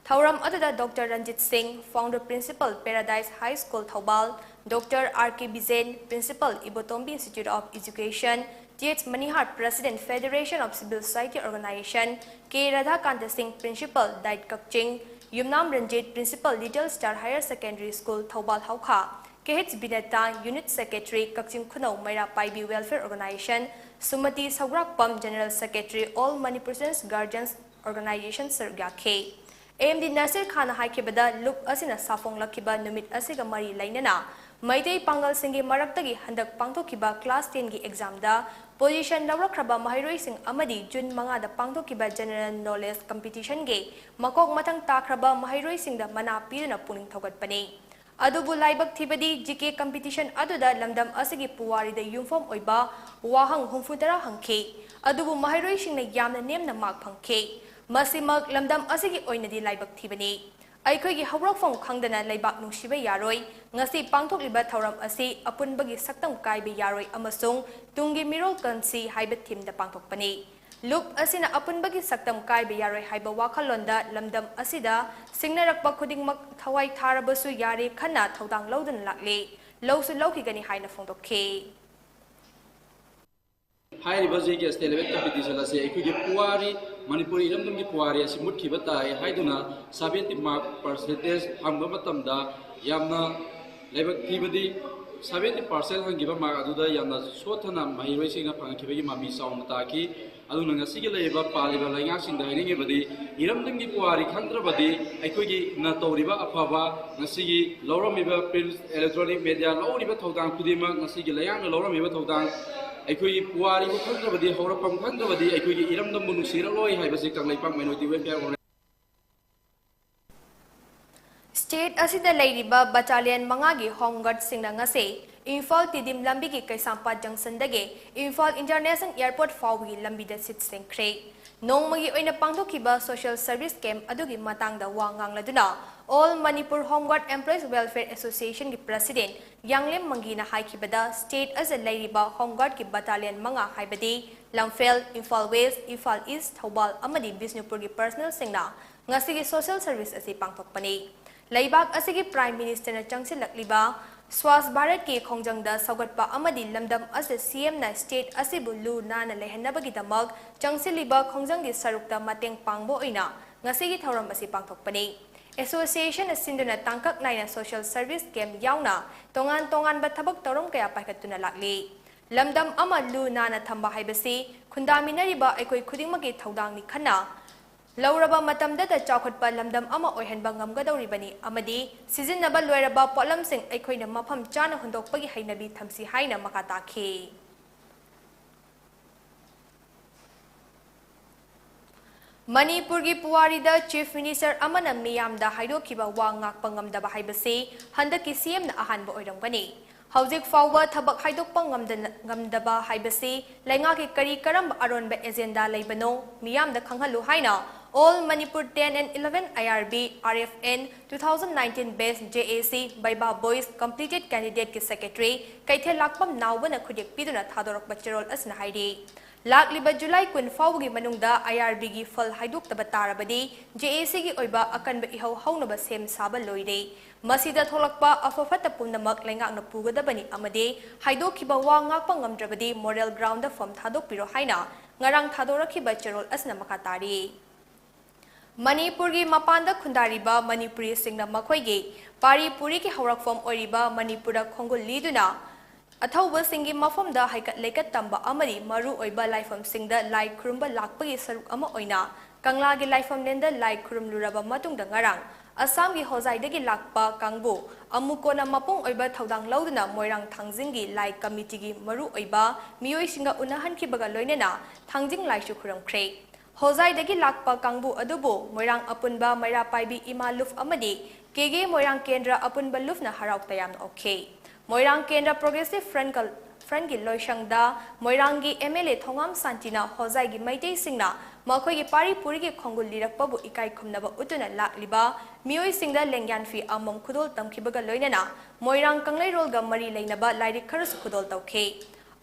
ꯊꯧꯔꯝ ꯑꯗꯨꯗ Doctor ꯔꯟꯖꯤꯠ ꯁꯤꯡ, Founder Principal Paradise High School Thoubal, Doctor R K ꯕꯤꯖꯦꯟ, Principal Ibotombi Institute of Education, T H ꯃꯅꯤꯍꯥꯔ, President Federation of Civil Society Organization, K ꯔꯥꯙꯥꯀꯥꯟꯇ ꯁꯤꯡ, Principal Diet ꯀꯛꯆꯤꯡ, ꯌꯨꯝꯅꯥꯝ Ranjit, Principal Little Star Higher Secondary School Thoubal ꯍꯧꯈꯥ, K H ꯕꯤꯅꯦꯇꯥ, Unit Secretary ꯀꯛꯆꯤꯡ ꯈꯨꯅꯧ ꯃꯩꯔꯥ ꯄꯥꯏꯕꯤ Welfare Organization, ꯁꯨꯃꯇꯤ ꯁꯧꯒ꯭ꯔꯥꯛꯄꯝ, General Secretary All Manipur Students Guardians Organization ꯁꯔꯨꯛ ꯌꯥꯈꯤ꯫ M D ꯅꯁꯤꯔ ꯈꯥꯟꯅ ꯍꯥꯏꯈꯤꯕꯗ, ꯂꯨꯞ ꯑꯁꯤꯅ ꯁꯥꯐꯣꯡꯂꯛꯈꯤꯕ ꯅꯨꯃꯤꯠ ꯑꯁꯤꯒ ꯃꯔꯤ ꯂꯩꯅꯅ ꯃꯩꯇꯩ ꯄꯥꯡꯒꯜꯁꯤꯡꯒꯤ ꯃꯔꯛꯇꯒꯤ ꯍꯟꯗꯛ ꯄꯥꯡꯊꯣꯛꯈꯤꯕ class tenꯒꯤ examꯗ position ꯂꯧꯔꯛꯈ꯭ꯔꯕ ꯃꯍꯩꯔꯣꯏꯁꯤꯡ ꯑꯃꯗꯤ ꯖꯨꯟ ꯃꯉꯥꯗ ꯄꯥꯡꯊꯣꯛꯈꯤꯕ General Knowledge Competitionꯒꯤ ꯃꯀꯣꯛ ꯃꯊꯪ ꯇꯥꯈ꯭ꯔꯕ ꯃꯍꯩꯔꯣꯏꯁꯤꯡꯗ ꯃꯅꯥ ꯄꯤꯗꯨꯅ ꯄꯨꯛꯅꯤꯡ ꯊꯧꯒꯠꯄꯅꯤ꯫ ꯑꯗꯨꯕꯨ ꯂꯥꯏꯕꯛ ꯊꯤꯕꯗꯤ G K competition ꯑꯗꯨꯗ ꯂꯝꯗꯝ ꯑꯁꯤꯒꯤ ꯄꯨꯋꯥꯔꯤꯗ ꯌꯨꯝꯐꯝ ꯑꯣꯏꯕ ꯋꯥꯍꯪ ꯍꯨꯝꯐꯨꯇꯔꯥ ꯍꯪꯈꯤ꯫ ꯑꯗꯨꯕꯨ ꯃꯍꯩꯔꯣꯏꯁꯤꯡꯅ ꯌꯥꯝꯅ ꯅꯦꯝꯅ mark ꯐꯪꯈꯤ꯫ ꯃꯁꯤꯃꯛ ꯂꯝꯗꯝ ꯑꯁꯤꯒꯤ ꯑꯣꯏꯅꯗꯤ ꯂꯥꯏꯕꯛ ꯊꯤꯕꯅꯤ꯫ ꯑꯩꯈꯣꯏꯒꯤ ꯍꯧꯔꯛꯐꯝ ꯈꯪꯗꯅ ꯂꯩꯕꯥꯛ ꯅꯨꯡꯁꯤꯕ ꯌꯥꯔꯣꯏ꯫ ꯉꯁꯤ ꯄꯥꯡꯊꯣꯛꯂꯤꯕ ꯊꯧꯔꯝ ꯑꯁꯤ ꯑꯄꯨꯟꯕꯒꯤ ꯁꯛꯇꯝ ꯀꯥꯏꯕ ꯌꯥꯔꯣꯏ ꯑꯃꯁꯨꯡ ꯇꯨꯡꯒꯤ ꯃꯤꯔꯣꯜ ꯀꯟꯁꯤ ꯍꯥꯏꯕ themeꯗ ꯄꯥꯡꯊꯣꯛꯄꯅꯤ꯫ ꯂꯨꯞ ꯑꯁꯤꯅ ꯑꯄꯨꯟꯕꯒꯤ ꯁꯛꯇꯝ ꯀꯥꯏꯕ ꯌꯥꯔꯣꯏ ꯍꯥꯏꯕ ꯋꯥꯈꯜꯂꯣꯟꯗ ꯂꯝꯗꯝ ꯑꯁꯤꯗ ꯁꯤꯡꯅꯔꯛꯄ ꯈꯨꯗꯤꯡꯃꯛ ꯊꯋꯥꯏ ꯊꯥꯔꯕꯁꯨ ꯌꯥꯔꯦ ꯈꯟꯅ ꯊꯧꯗꯥꯡ ꯂꯧꯗꯨꯅ ꯂꯥꯛꯂꯤ꯫ ꯂꯧꯁꯨ ꯂꯧꯈꯤꯒꯅꯤ ꯍꯥꯏꯅ ꯐꯣꯡꯗꯣꯛꯈꯤ꯫ ꯍꯥꯏꯔꯤꯕ G K State Level Competition ꯑꯁꯤ ꯑꯩꯈꯣꯏꯒꯤ ꯄꯨꯋꯥꯔꯤ, ꯃꯅꯤꯄꯨꯔꯤ ꯏꯔꯝꯗꯝꯒꯤ ꯄꯨꯋꯥꯔꯤ ꯑꯁꯤ ꯃꯨꯠꯈꯤꯕ ꯇꯥꯏ ꯍꯥꯏꯗꯨꯅ seventy mark percentage ꯍꯪꯕ ꯃꯇꯝꯗ ꯌꯥꯝꯅ ꯂꯥꯏꯕꯛ ꯊꯤꯕꯗꯤ seventy percent ꯍꯪꯈꯤꯕ mark ꯑꯗꯨꯗ ꯌꯥꯝꯅ ꯁꯣꯠꯊꯅ ꯃꯍꯩꯔꯣꯏꯁꯤꯡꯅ ꯐꯪꯈꯤꯕꯒꯤ ꯃꯃꯤ ꯆꯥꯎꯅ ꯇꯥꯈꯤ꯫ ꯑꯗꯨꯅ ꯉꯁꯤꯒꯤ ꯂꯩꯔꯤꯕ ꯄꯥꯜꯂꯤꯕ ꯂꯩꯉꯥꯛꯁꯤꯡꯗ ꯍꯥꯏꯅꯤꯡꯉꯤꯕꯗꯤ ꯏꯔꯝꯗꯝꯒꯤ ꯄꯨꯋꯥꯔꯤ ꯈꯪꯗ꯭ꯔꯕꯗꯤ ꯑꯩꯈꯣꯏꯒꯤꯅ ꯇꯧꯔꯤꯕ ꯑꯐꯕ ꯉꯁꯤꯒꯤ ꯂꯧꯔꯝꯃꯤꯕ print, electronic media ꯂꯧꯔꯤꯕ ꯊꯧꯗꯥꯡ ꯈꯨꯗꯤꯡꯃꯛ ꯉꯁꯤꯒꯤ ꯂꯩꯉꯥꯛꯅ ꯂꯧꯔꯝꯃꯤꯕ ꯊꯧꯗꯥꯡ ꯑꯩꯈꯣꯏꯒꯤ ꯄꯨꯋꯥꯔꯤꯕꯨ ꯈꯪꯗ꯭ꯔꯕꯗꯤ ꯍꯧꯔꯛꯐꯝ ꯈꯪꯗ꯭ꯔꯕꯗꯤ ꯑꯩꯈꯣꯏꯒꯤ ꯏꯔꯝꯗꯝꯕꯨ ꯅꯨꯡꯁꯤꯔꯛꯂꯣꯏ ꯍꯥꯏꯕꯁꯤ Kangleipak Minority Welfare Organization state ꯑꯁꯤꯗ ꯂꯩꯔꯤꯕ ꯕꯠꯇꯥꯂꯤꯌꯟ ꯃꯉꯥꯒꯤ ꯍꯣꯝ ꯒꯥꯔꯗꯁꯤꯡꯅ ꯉꯁꯤ ꯏꯝꯐꯥꯜ ꯇꯤꯗꯤꯝ ꯂꯝꯕꯤꯒꯤ ꯀꯩꯁꯥꯝꯄꯥꯠ ꯖꯪꯁꯟꯗꯒꯤ ꯏꯝꯐꯥꯜ ꯏꯟꯇꯔꯅꯦꯁꯅꯦꯜ ꯑꯦꯌꯔꯄꯣꯔꯠ ꯐꯥꯎꯕꯒꯤ ꯂꯝꯕꯤꯗ ꯁꯤꯠ ꯁꯦꯡꯈ꯭ꯔꯦ꯫ ꯅꯣꯡꯃꯒꯤ ꯑꯣꯏꯅ ꯄꯥꯡꯊꯣꯛꯈꯤꯕ ꯁꯣꯁꯤꯌꯦꯜ ꯁꯔꯚꯤꯁ ꯀꯦꯝꯞ ꯑꯗꯨꯒꯤ ꯃꯇꯥꯡꯗ ꯋꯥ ꯉꯥꯡꯂꯗꯨꯅ All Manipur Home Guard Employees Welfare Association ꯒꯤ ꯄ꯭ꯔꯁꯤꯗꯦꯟꯠ ꯌꯥꯡꯂꯦꯝ ꯃꯪꯒꯤꯅ ꯍꯥꯏꯈꯤꯕꯗ, ꯁ꯭ꯇꯦꯠ ꯑꯁꯤꯗ ꯂꯩꯔꯤꯕ ꯍꯣꯝ ꯒꯥꯔꯗꯀꯤ ꯕꯠꯇꯥꯂꯤꯌꯟ ꯃꯉꯥ, ꯍꯥꯏꯕꯗꯤ ꯂꯝꯐꯦꯜ, ꯏꯝꯐꯥꯜ ꯋꯦꯁ꯭ꯠ, ꯏꯝꯐꯥꯜ ꯏꯁ꯭ꯠ, ꯊꯧꯕꯥꯜ ꯑꯃꯗꯤ ꯕꯤꯁꯅꯨꯄꯨꯔꯒꯤ ꯄꯔꯁꯅꯦꯜꯁꯤꯡꯅ ꯉꯁꯤꯒꯤ ꯁꯣꯁꯤꯌꯦꯜ ꯁꯔꯚꯤꯁ ꯑꯁꯤ ꯄꯥꯡꯊꯣꯛꯄꯅꯤ꯫ ꯂꯩꯕꯥꯛ ꯑꯁꯤꯒꯤ ꯄ꯭ꯔꯥꯏꯝ ꯃꯤꯅꯤꯁꯇꯔꯅ ꯆꯪꯁꯤꯜꯂꯛꯂꯤꯕ ꯁ꯭ꯋꯥꯁ ꯚꯥꯔꯠꯀꯤ ꯈꯣꯡꯖꯪꯗ ꯁꯧꯒꯠꯄ ꯑꯃꯗꯤ ꯂꯝꯗꯝ ꯑꯁꯤꯗ ꯁꯤ ꯑꯦꯝꯅ ꯁ꯭ꯇꯦꯠ ꯑꯁꯤꯕꯨ ꯂꯨ ꯅꯥꯟꯅ ꯂꯩꯍꯟꯅꯕꯒꯤꯗꯃꯛ ꯆꯪꯁꯤꯜꯂꯤꯕ ꯈꯣꯡꯖꯪꯒꯤ ꯁꯔꯨꯛꯇ ꯃꯇꯦꯡ ꯄꯥꯡꯕ ꯑꯣꯏꯅ ꯉꯁꯤꯒꯤ ꯊꯧꯔꯝ ꯑꯁꯤ ꯄꯥꯡꯊꯣꯛꯄꯅꯤ꯫ ꯑꯦꯁꯣꯁꯤꯌꯦꯁꯟꯅ ꯁꯤꯟꯗꯨꯅ ꯇꯥꯡꯀꯛ ꯅꯥꯏꯅ ꯁꯣꯁꯤꯌꯦꯜ ꯁꯔꯚꯤꯁ ꯀꯦꯝꯞ ꯌꯥꯎꯅ ꯇꯣꯉꯥꯟ ꯇꯣꯉꯥꯟꯕ ꯊꯕꯛ ꯊꯧꯔꯝ ꯀꯌꯥ ꯄꯥꯏꯈꯠꯇꯨꯅ ꯂꯥꯛꯂꯤ꯫ ꯂꯝꯗꯝ ꯑꯃ ꯂꯨ ꯅꯥꯟꯅ ꯊꯝꯕ ꯍꯥꯏꯕꯁꯤ ꯈꯨꯟꯗꯥꯃꯤꯟꯅꯔꯤꯕ ꯑꯩꯈꯣꯏ ꯈꯨꯗꯤꯡꯃꯛꯀꯤ ꯊꯧꯗꯥꯡꯅꯤ꯫ ꯈꯟꯅ ꯂꯧꯔꯕ ꯃꯇꯝꯗꯇ ꯆꯥꯎꯈꯠꯄ ꯂꯝꯗꯝ ꯑꯃ ꯑꯣꯏꯍꯟꯕ ꯉꯝꯒꯗꯧꯔꯤꯕꯅꯤ ꯑꯃꯗꯤ ꯁꯤꯖꯤꯟꯅꯕ ꯂꯣꯏꯔꯕ ꯄꯣꯠꯂꯝꯁꯤꯡ ꯑꯩꯈꯣꯏꯅ ꯃꯐꯝ ꯆꯥꯅ ꯍꯨꯟꯗꯣꯛꯄꯒꯤ ꯍꯩꯅꯕꯤ ꯊꯝꯁꯤ ꯍꯥꯏꯅ ꯃꯈꯥ ꯇꯥꯈꯤ꯫ ꯃꯅꯤꯄꯨꯔꯒꯤ ꯄꯨꯋꯥꯔꯤꯗ ꯆꯤꯐ ꯃꯤꯅꯤꯁꯇꯔ ꯑꯃꯅ ꯃꯤꯌꯥꯝꯗ ꯍꯥꯏꯗꯣꯛꯈꯤꯕ ꯋꯥ ꯉꯥꯛꯄ ꯉꯝꯗꯕ ꯍꯥꯏꯕꯁꯤ ꯍꯟꯗꯛꯀꯤ ꯁꯤ ꯑꯦꯝꯅ ꯑꯍꯥꯟꯕ ꯑꯣꯏꯔꯝꯒꯅꯤ꯫ ꯍꯧꯖꯤꯛ ꯐꯥꯎꯕ ꯊꯕꯛ ꯍꯥꯏꯗꯣꯛꯄ ꯉꯝꯗꯅ-, ꯉꯝꯗꯕ ꯍꯥꯏꯕꯁꯤ ꯂꯩꯉꯥꯛꯀꯤ ꯀꯔꯤ ꯀꯔꯝꯕ ꯑꯔꯣꯟꯕ ꯑꯦꯖꯦꯟꯗꯥ ꯂꯩꯕꯅꯣ ꯃꯤꯌꯥꯝꯗ ꯈꯪꯍꯜꯂꯨ ꯍꯥꯏꯅ All Manipur ten and eleven I R B R F N two thousand nineteen batch J A C Baiba Boys completed candidate ꯀꯤ ꯁꯦꯀ꯭ꯔꯦꯇꯔꯤ ꯀꯩꯊꯦꯜ ꯂꯥꯛꯄꯝ ꯅꯥꯎꯕꯅ ꯈꯨꯠꯌꯦꯛ ꯄꯤꯗꯨꯅ ꯊꯥꯗꯣꯔꯛꯄ ꯆꯦꯔꯣꯜ ꯑꯁꯤꯅ ꯍꯥꯏꯔꯤ꯫ ꯂꯥꯛꯂꯤꯕ ꯖꯨꯂꯥꯏ ꯀꯨꯟ ꯐꯥꯎꯕꯒꯤ ꯃꯅꯨꯡꯗ I R B ꯒꯤ ꯐꯜ ꯍꯥꯏꯗꯣꯛꯇꯕ ꯇꯥꯔꯕꯗꯤ J A C ꯒꯤ ꯑꯣꯏꯕ ꯑꯀꯟꯕ ꯏꯍꯧ ꯍꯧꯅꯕ ꯁꯦꯝ ꯁꯥꯕ ꯂꯣꯏꯔꯦ꯫ ꯃꯁꯤꯗ ꯊꯣꯛꯂꯛꯄ ꯑꯐ ꯐꯠꯇ ꯄꯨꯝꯅꯃꯛ ꯂꯩꯉꯥꯛꯅ ꯄꯨꯒꯗꯕꯅꯤ ꯑꯃꯗꯤ ꯍꯥꯏꯗꯣꯛꯈꯤꯕ ꯋꯥ ꯉꯥꯛꯄ ꯉꯝꯗ꯭ꯔꯕꯗꯤ moral ground ꯗ ꯐꯝ ꯊꯥꯗꯣꯛꯄꯤꯔꯣ ꯍꯥꯏꯅ ꯉꯔꯥꯡ ꯊꯥꯗꯣꯔꯛꯈꯤꯕ ꯆꯦꯔꯣꯜ ꯑꯁꯤꯅ ꯃꯈꯥ ꯇꯥꯔꯤ꯫ ꯃꯅꯤꯄꯨꯔꯒꯤ ꯃꯄꯥꯟꯗ ꯈꯨꯟꯗꯥꯔꯤꯕ ꯃꯅꯤꯄꯨꯔꯤꯁꯤꯡꯅ ꯃꯈꯣꯏꯒꯤ ꯄꯥꯔꯤ ꯄꯨꯔꯤꯒꯤ ꯍꯧꯔꯛꯐꯝ ꯑꯣꯏꯔꯤꯕ ꯃꯅꯤꯄꯨꯔꯗ ꯈꯣꯡꯒꯨꯜ ꯂꯤꯗꯨꯅ ꯑꯊꯧꯕꯁꯤꯡꯒꯤ ꯃꯐꯝꯗ ꯍꯩꯀꯠ ꯂꯩꯀꯠ ꯇꯝꯕ ꯑꯃꯗꯤ ꯃꯔꯨ ꯑꯣꯏꯕ ꯂꯥꯏꯐꯝꯁꯤꯡꯗ ꯂꯥꯏ ꯈꯨꯔꯨꯝꯕ ꯂꯥꯛꯄꯒꯤ ꯁꯔꯨꯛ ꯑꯃ ꯑꯣꯏꯅ ꯀꯪꯂꯥꯒꯤ ꯂꯥꯏꯐꯝꯂꯦꯟꯗ ꯂꯥꯏ ꯈꯨꯔꯨꯝꯂꯨꯔꯕ ꯃꯇꯨꯡꯗ ꯉꯔꯥꯡ ꯑꯁꯥꯝꯒꯤ ꯍꯣꯖꯥꯏꯗꯒꯤ ꯂꯥꯛꯄ ꯀꯥꯡꯕꯨ ꯑꯃꯨꯛ ꯀꯣꯟꯅ ꯃꯄꯨꯡ ꯑꯣꯏꯕ ꯊꯧꯗꯥꯡ ꯂꯧꯗꯨꯅ ꯃꯣꯏꯔꯥꯡ ꯊꯥꯡꯖꯤꯡꯒꯤ ꯂꯥꯏ ꯀꯃꯤꯇꯤꯒꯤ ꯃꯔꯨ ꯑꯣꯏꯕ ꯃꯤꯑꯣꯏꯁꯤꯡꯒ ꯎꯅꯍꯟꯈꯤꯕꯒ ꯂꯣꯏꯅꯅ ꯊꯥꯡꯖꯤꯡ ꯂꯥꯏꯁꯨ ꯈꯨꯔꯨꯝꯈ꯭ꯔꯦ꯫ ꯍꯣꯖꯥꯏꯗꯒꯤ ꯂꯥꯛꯄ ꯀꯥꯡꯕꯨ ꯑꯗꯨꯕꯨ ꯃꯣꯏꯔꯥꯡ ꯑꯄꯨꯟꯕ ꯃꯩꯔꯥ ꯄꯥꯏꯕꯤ ꯏꯃꯥ ꯂꯨꯞ ꯑꯃꯗꯤ ꯀꯦꯒꯦ ꯃꯣꯏꯔꯥꯡ ꯀꯦꯟꯗ꯭ꯔ ꯑꯄꯨꯟꯕ ꯂꯨꯞꯅ ꯍꯔꯥꯎ ꯇꯌꯥꯝꯅ ꯑꯣꯛꯈꯤ꯫ ꯃꯣꯏꯔꯥꯡ ꯀꯦꯟꯗ꯭ꯔ ꯄ꯭ꯔꯣꯒ꯭ꯔꯦꯁꯤꯚ ꯐ꯭ꯔꯟꯀ-, ꯐ꯭ꯔꯟꯀꯤ ꯂꯣꯏꯁꯪꯗ ꯃꯣꯏꯔꯥꯡꯒꯤ ꯑꯦꯝ ꯑꯦꯜ ꯑꯦ ꯊꯣꯉꯥꯝ ꯁꯥꯟꯇꯤꯅ ꯍꯣꯖꯥꯏꯒꯤ ꯃꯩꯇꯩꯁꯤꯡꯅ ꯃꯈꯣꯏꯒꯤ ꯄꯥꯔꯤ ꯄꯨꯔꯤꯒꯤ ꯈꯣꯡꯒꯨꯜ ꯂꯤꯔꯛꯄꯕꯨ ꯏꯀꯥꯏ ꯈꯨꯝꯅꯕ ꯎꯠꯇꯨꯅ ꯂꯥꯛꯂꯤꯕ ꯃꯤꯑꯣꯏꯁꯤꯡꯗ ꯂꯦꯡꯌꯥꯟ ꯐꯤ ꯑꯃꯃꯝ ꯈꯨꯗꯣꯜ ꯇꯝꯈꯤꯕꯒ ꯂꯣꯏꯅꯅ ꯃꯣꯏꯔꯥꯡ ꯀꯪꯂꯩꯔꯣꯜꯒ ꯃꯔꯤ ꯂꯩꯅꯕ ꯂꯥꯏꯔꯤꯛ ꯈꯔꯁꯨ ꯈꯨꯗꯣꯜ ꯇꯧꯈꯤ꯫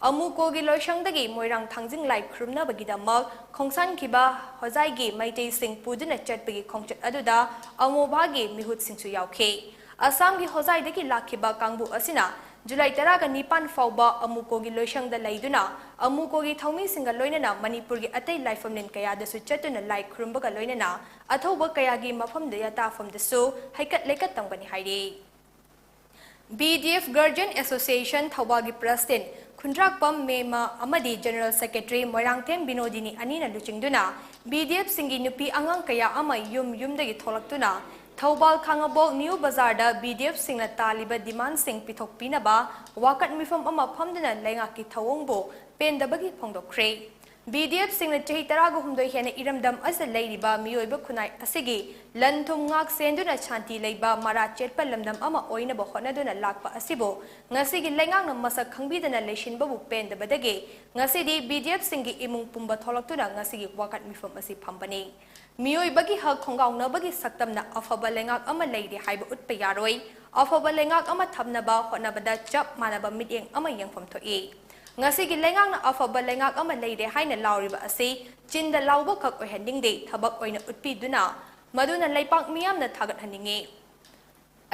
ꯑꯃꯨꯀꯣꯒꯤ ꯂꯣꯏꯁꯪꯗꯒꯤ ꯃꯣꯏꯔꯥꯡ ꯊꯥꯡꯖꯤꯡ ꯂꯥꯏ ꯈꯨꯔꯨꯝꯅꯕꯒꯤꯗꯃꯛ ꯈꯣꯡꯁꯥꯟꯈꯤꯕ ꯍꯣꯖꯥꯏꯒꯤ ꯃꯩꯇꯩꯁꯤꯡ ꯄꯨꯗꯨꯅ ꯆꯠꯄꯒꯤ ꯈꯣꯡꯆꯠ ꯑꯗꯨꯗ ꯑꯃꯣꯕꯥꯒꯤ ꯃꯤꯍꯨꯠꯁꯤꯡꯁꯨ ꯌꯥꯎꯈꯤ꯫ ꯑꯁꯥꯝꯒꯤ ꯍꯣꯖꯥꯏꯗꯒꯤ ꯂꯥꯛꯈꯤꯕ ꯀꯥꯡꯕꯨ ꯑꯁꯤꯅ ꯖꯨꯂꯥꯏ ꯇꯔꯥꯒ ꯅꯤꯄꯥꯟ ꯐꯥꯎꯕ ꯑꯃꯨꯀꯣꯒꯤ ꯂꯣꯏꯁꯪꯗ ꯂꯩꯗꯨꯅ ꯑꯃꯨꯀꯣꯒꯤ ꯊꯧꯃꯤꯁꯤꯡꯒ ꯂꯣꯏꯅꯅ ꯃꯅꯤꯄꯨꯔꯒꯤ ꯑꯇꯩ ꯂꯥꯏꯐꯝꯂꯦꯟ ꯀꯌꯥꯗꯁꯨ ꯆꯠꯇꯨꯅ ꯂꯥꯏ ꯈꯨꯔꯨꯝꯕꯒ ꯂꯣꯏꯅꯅ ꯑꯊꯧꯕ ꯀꯌꯥꯒꯤ ꯃꯐꯝꯗ ꯌꯥꯇꯥꯐꯝꯗꯁꯨ ꯍꯩꯀꯠ ꯂꯩꯀꯠ ꯇꯝꯒꯅꯤ ꯍꯥꯏꯔꯤ꯫ B D F Guardian Association ꯊꯧꯕꯥꯜꯒꯤ ꯄ꯭ꯔꯁꯤꯗꯦꯟ ꯈꯨꯟꯗ꯭ꯔꯥꯛꯄꯝ ꯃꯦꯃ ꯑꯃꯗꯤ ꯖꯦꯅꯔꯦꯜ ꯁꯦꯀ꯭ꯔꯦꯇꯔꯤ ꯃꯣꯏꯔꯥꯡꯊꯦꯝ ꯕꯤꯅꯣꯗꯤꯅꯤ ꯑꯅꯤꯅ ꯂꯨꯆꯤꯡꯗꯨꯅ ꯕꯤ ꯗꯤ ꯑꯦꯐꯁꯤꯡꯒꯤ ꯅꯨꯄꯤ ꯑꯉꯥꯡ ꯀꯌꯥ ꯑꯃ ꯌꯨꯝ ꯌꯨꯝꯗꯒꯤ ꯊꯣꯛꯂꯛꯇꯨꯅ ꯊꯧꯕꯥꯜ ꯈꯥꯉꯕꯣꯛ ꯅ꯭ꯌꯨ ꯕꯖꯥꯔꯗ ꯕꯤ ꯗꯤ ꯑꯦꯐꯁꯤꯡꯅ ꯇꯥꯜꯂꯤꯕ ꯗꯤꯃꯥꯟꯁꯤꯡ ꯄꯤꯊꯣꯛꯄꯤꯅꯕ ꯋꯥꯀꯠ ꯃꯤꯐꯝ ꯑꯃ ꯐꯝꯗꯨꯅ ꯂꯩꯉꯥꯛꯀꯤ ꯊꯧꯑꯣꯡꯕꯨ ꯄꯦꯟꯗꯕꯒꯤ ꯐꯣꯡꯗꯣꯛꯈ꯭ꯔꯦ꯫ ꯕꯤ ꯗꯤ ꯑꯦꯐꯁꯤꯡꯅ ꯆꯍꯤ ꯇꯔꯥꯒ ꯍꯨꯝꯗꯣꯏ ꯍꯦꯟꯅ ꯏꯔꯝꯗꯝ ꯑꯁꯤꯗ ꯂꯩꯔꯤꯕ ꯃꯤꯑꯣꯏꯕ ꯈꯨꯟꯅꯥꯏ ꯑꯁꯤꯒꯤ ꯂꯟ ꯊꯨꯝ ꯉꯥꯛ ꯁꯦꯟꯗꯨꯅ ꯁꯥꯟꯇꯤ ꯂꯩꯕ ꯃꯔꯥ ꯆꯦꯠꯄ ꯂꯝꯗꯝ ꯑꯃ ꯑꯣꯏꯅꯕ ꯍꯣꯠꯅꯗꯨꯅ ꯂꯥꯛꯄ ꯑꯁꯤꯕꯨ ꯉꯁꯤꯒꯤ ꯂꯩꯉꯥꯛꯅ ꯃꯁꯛ ꯈꯪꯕꯤꯗꯅ ꯂꯩꯁꯤꯟꯕꯕꯨ ꯄꯦꯟꯗꯕꯗꯒꯤ ꯉꯁꯤꯗꯤ ꯕꯤ ꯗꯤ ꯑꯦꯐꯁꯤꯡꯒꯤ ꯏꯃꯨꯡ ꯄꯨꯝꯕ ꯊꯣꯛꯂꯛꯇꯨꯅ ꯉꯁꯤꯒꯤ ꯋꯥꯀꯠ ꯃꯤꯐꯝ ꯑꯁꯤ ꯐꯝꯕꯅꯤ꯫ ꯃꯤꯑꯣꯏꯕꯒꯤ ꯍꯛ ꯈꯣꯡꯒꯥꯎꯅꯕꯒꯤ ꯁꯛꯇꯝꯅ ꯑꯐꯕ ꯂꯩꯉꯥꯛ ꯑꯃ ꯂꯩꯔꯦ ꯍꯥꯏꯕ ꯎꯠꯄ ꯌꯥꯔꯣꯏ꯫ ꯑꯐꯕ ꯂꯩꯉꯥꯛ ꯑꯃ ꯊꯝꯅꯕ ꯍꯣꯠꯅꯕꯗ ꯆꯞ ꯃꯥꯟꯅꯕ ꯃꯤꯠꯌꯦꯡ ꯑꯃ ꯌꯦꯡꯐꯝ ꯊꯣꯛꯏ꯫ ꯉꯁꯤꯒꯤ ꯂꯩꯉꯥꯛꯅ ꯑꯐꯕ ꯂꯩꯉꯥꯛ ꯑꯃ ꯂꯩꯔꯦ ꯍꯥꯏꯅ ꯂꯥꯎꯔꯤꯕ ꯑꯁꯤ ꯆꯤꯟꯗ ꯂꯥꯎꯕ ꯈꯛ ꯑꯣꯏꯍꯟꯅꯤꯡꯗꯦ, ꯊꯕꯛ ꯑꯣꯏꯅ ꯎꯠꯄꯤꯗꯨꯅ ꯃꯗꯨꯅ ꯂꯩꯄꯥꯛ ꯃꯤꯌꯥꯝꯅ ꯊꯥꯒꯠꯍꯟꯅꯤꯡꯏ꯫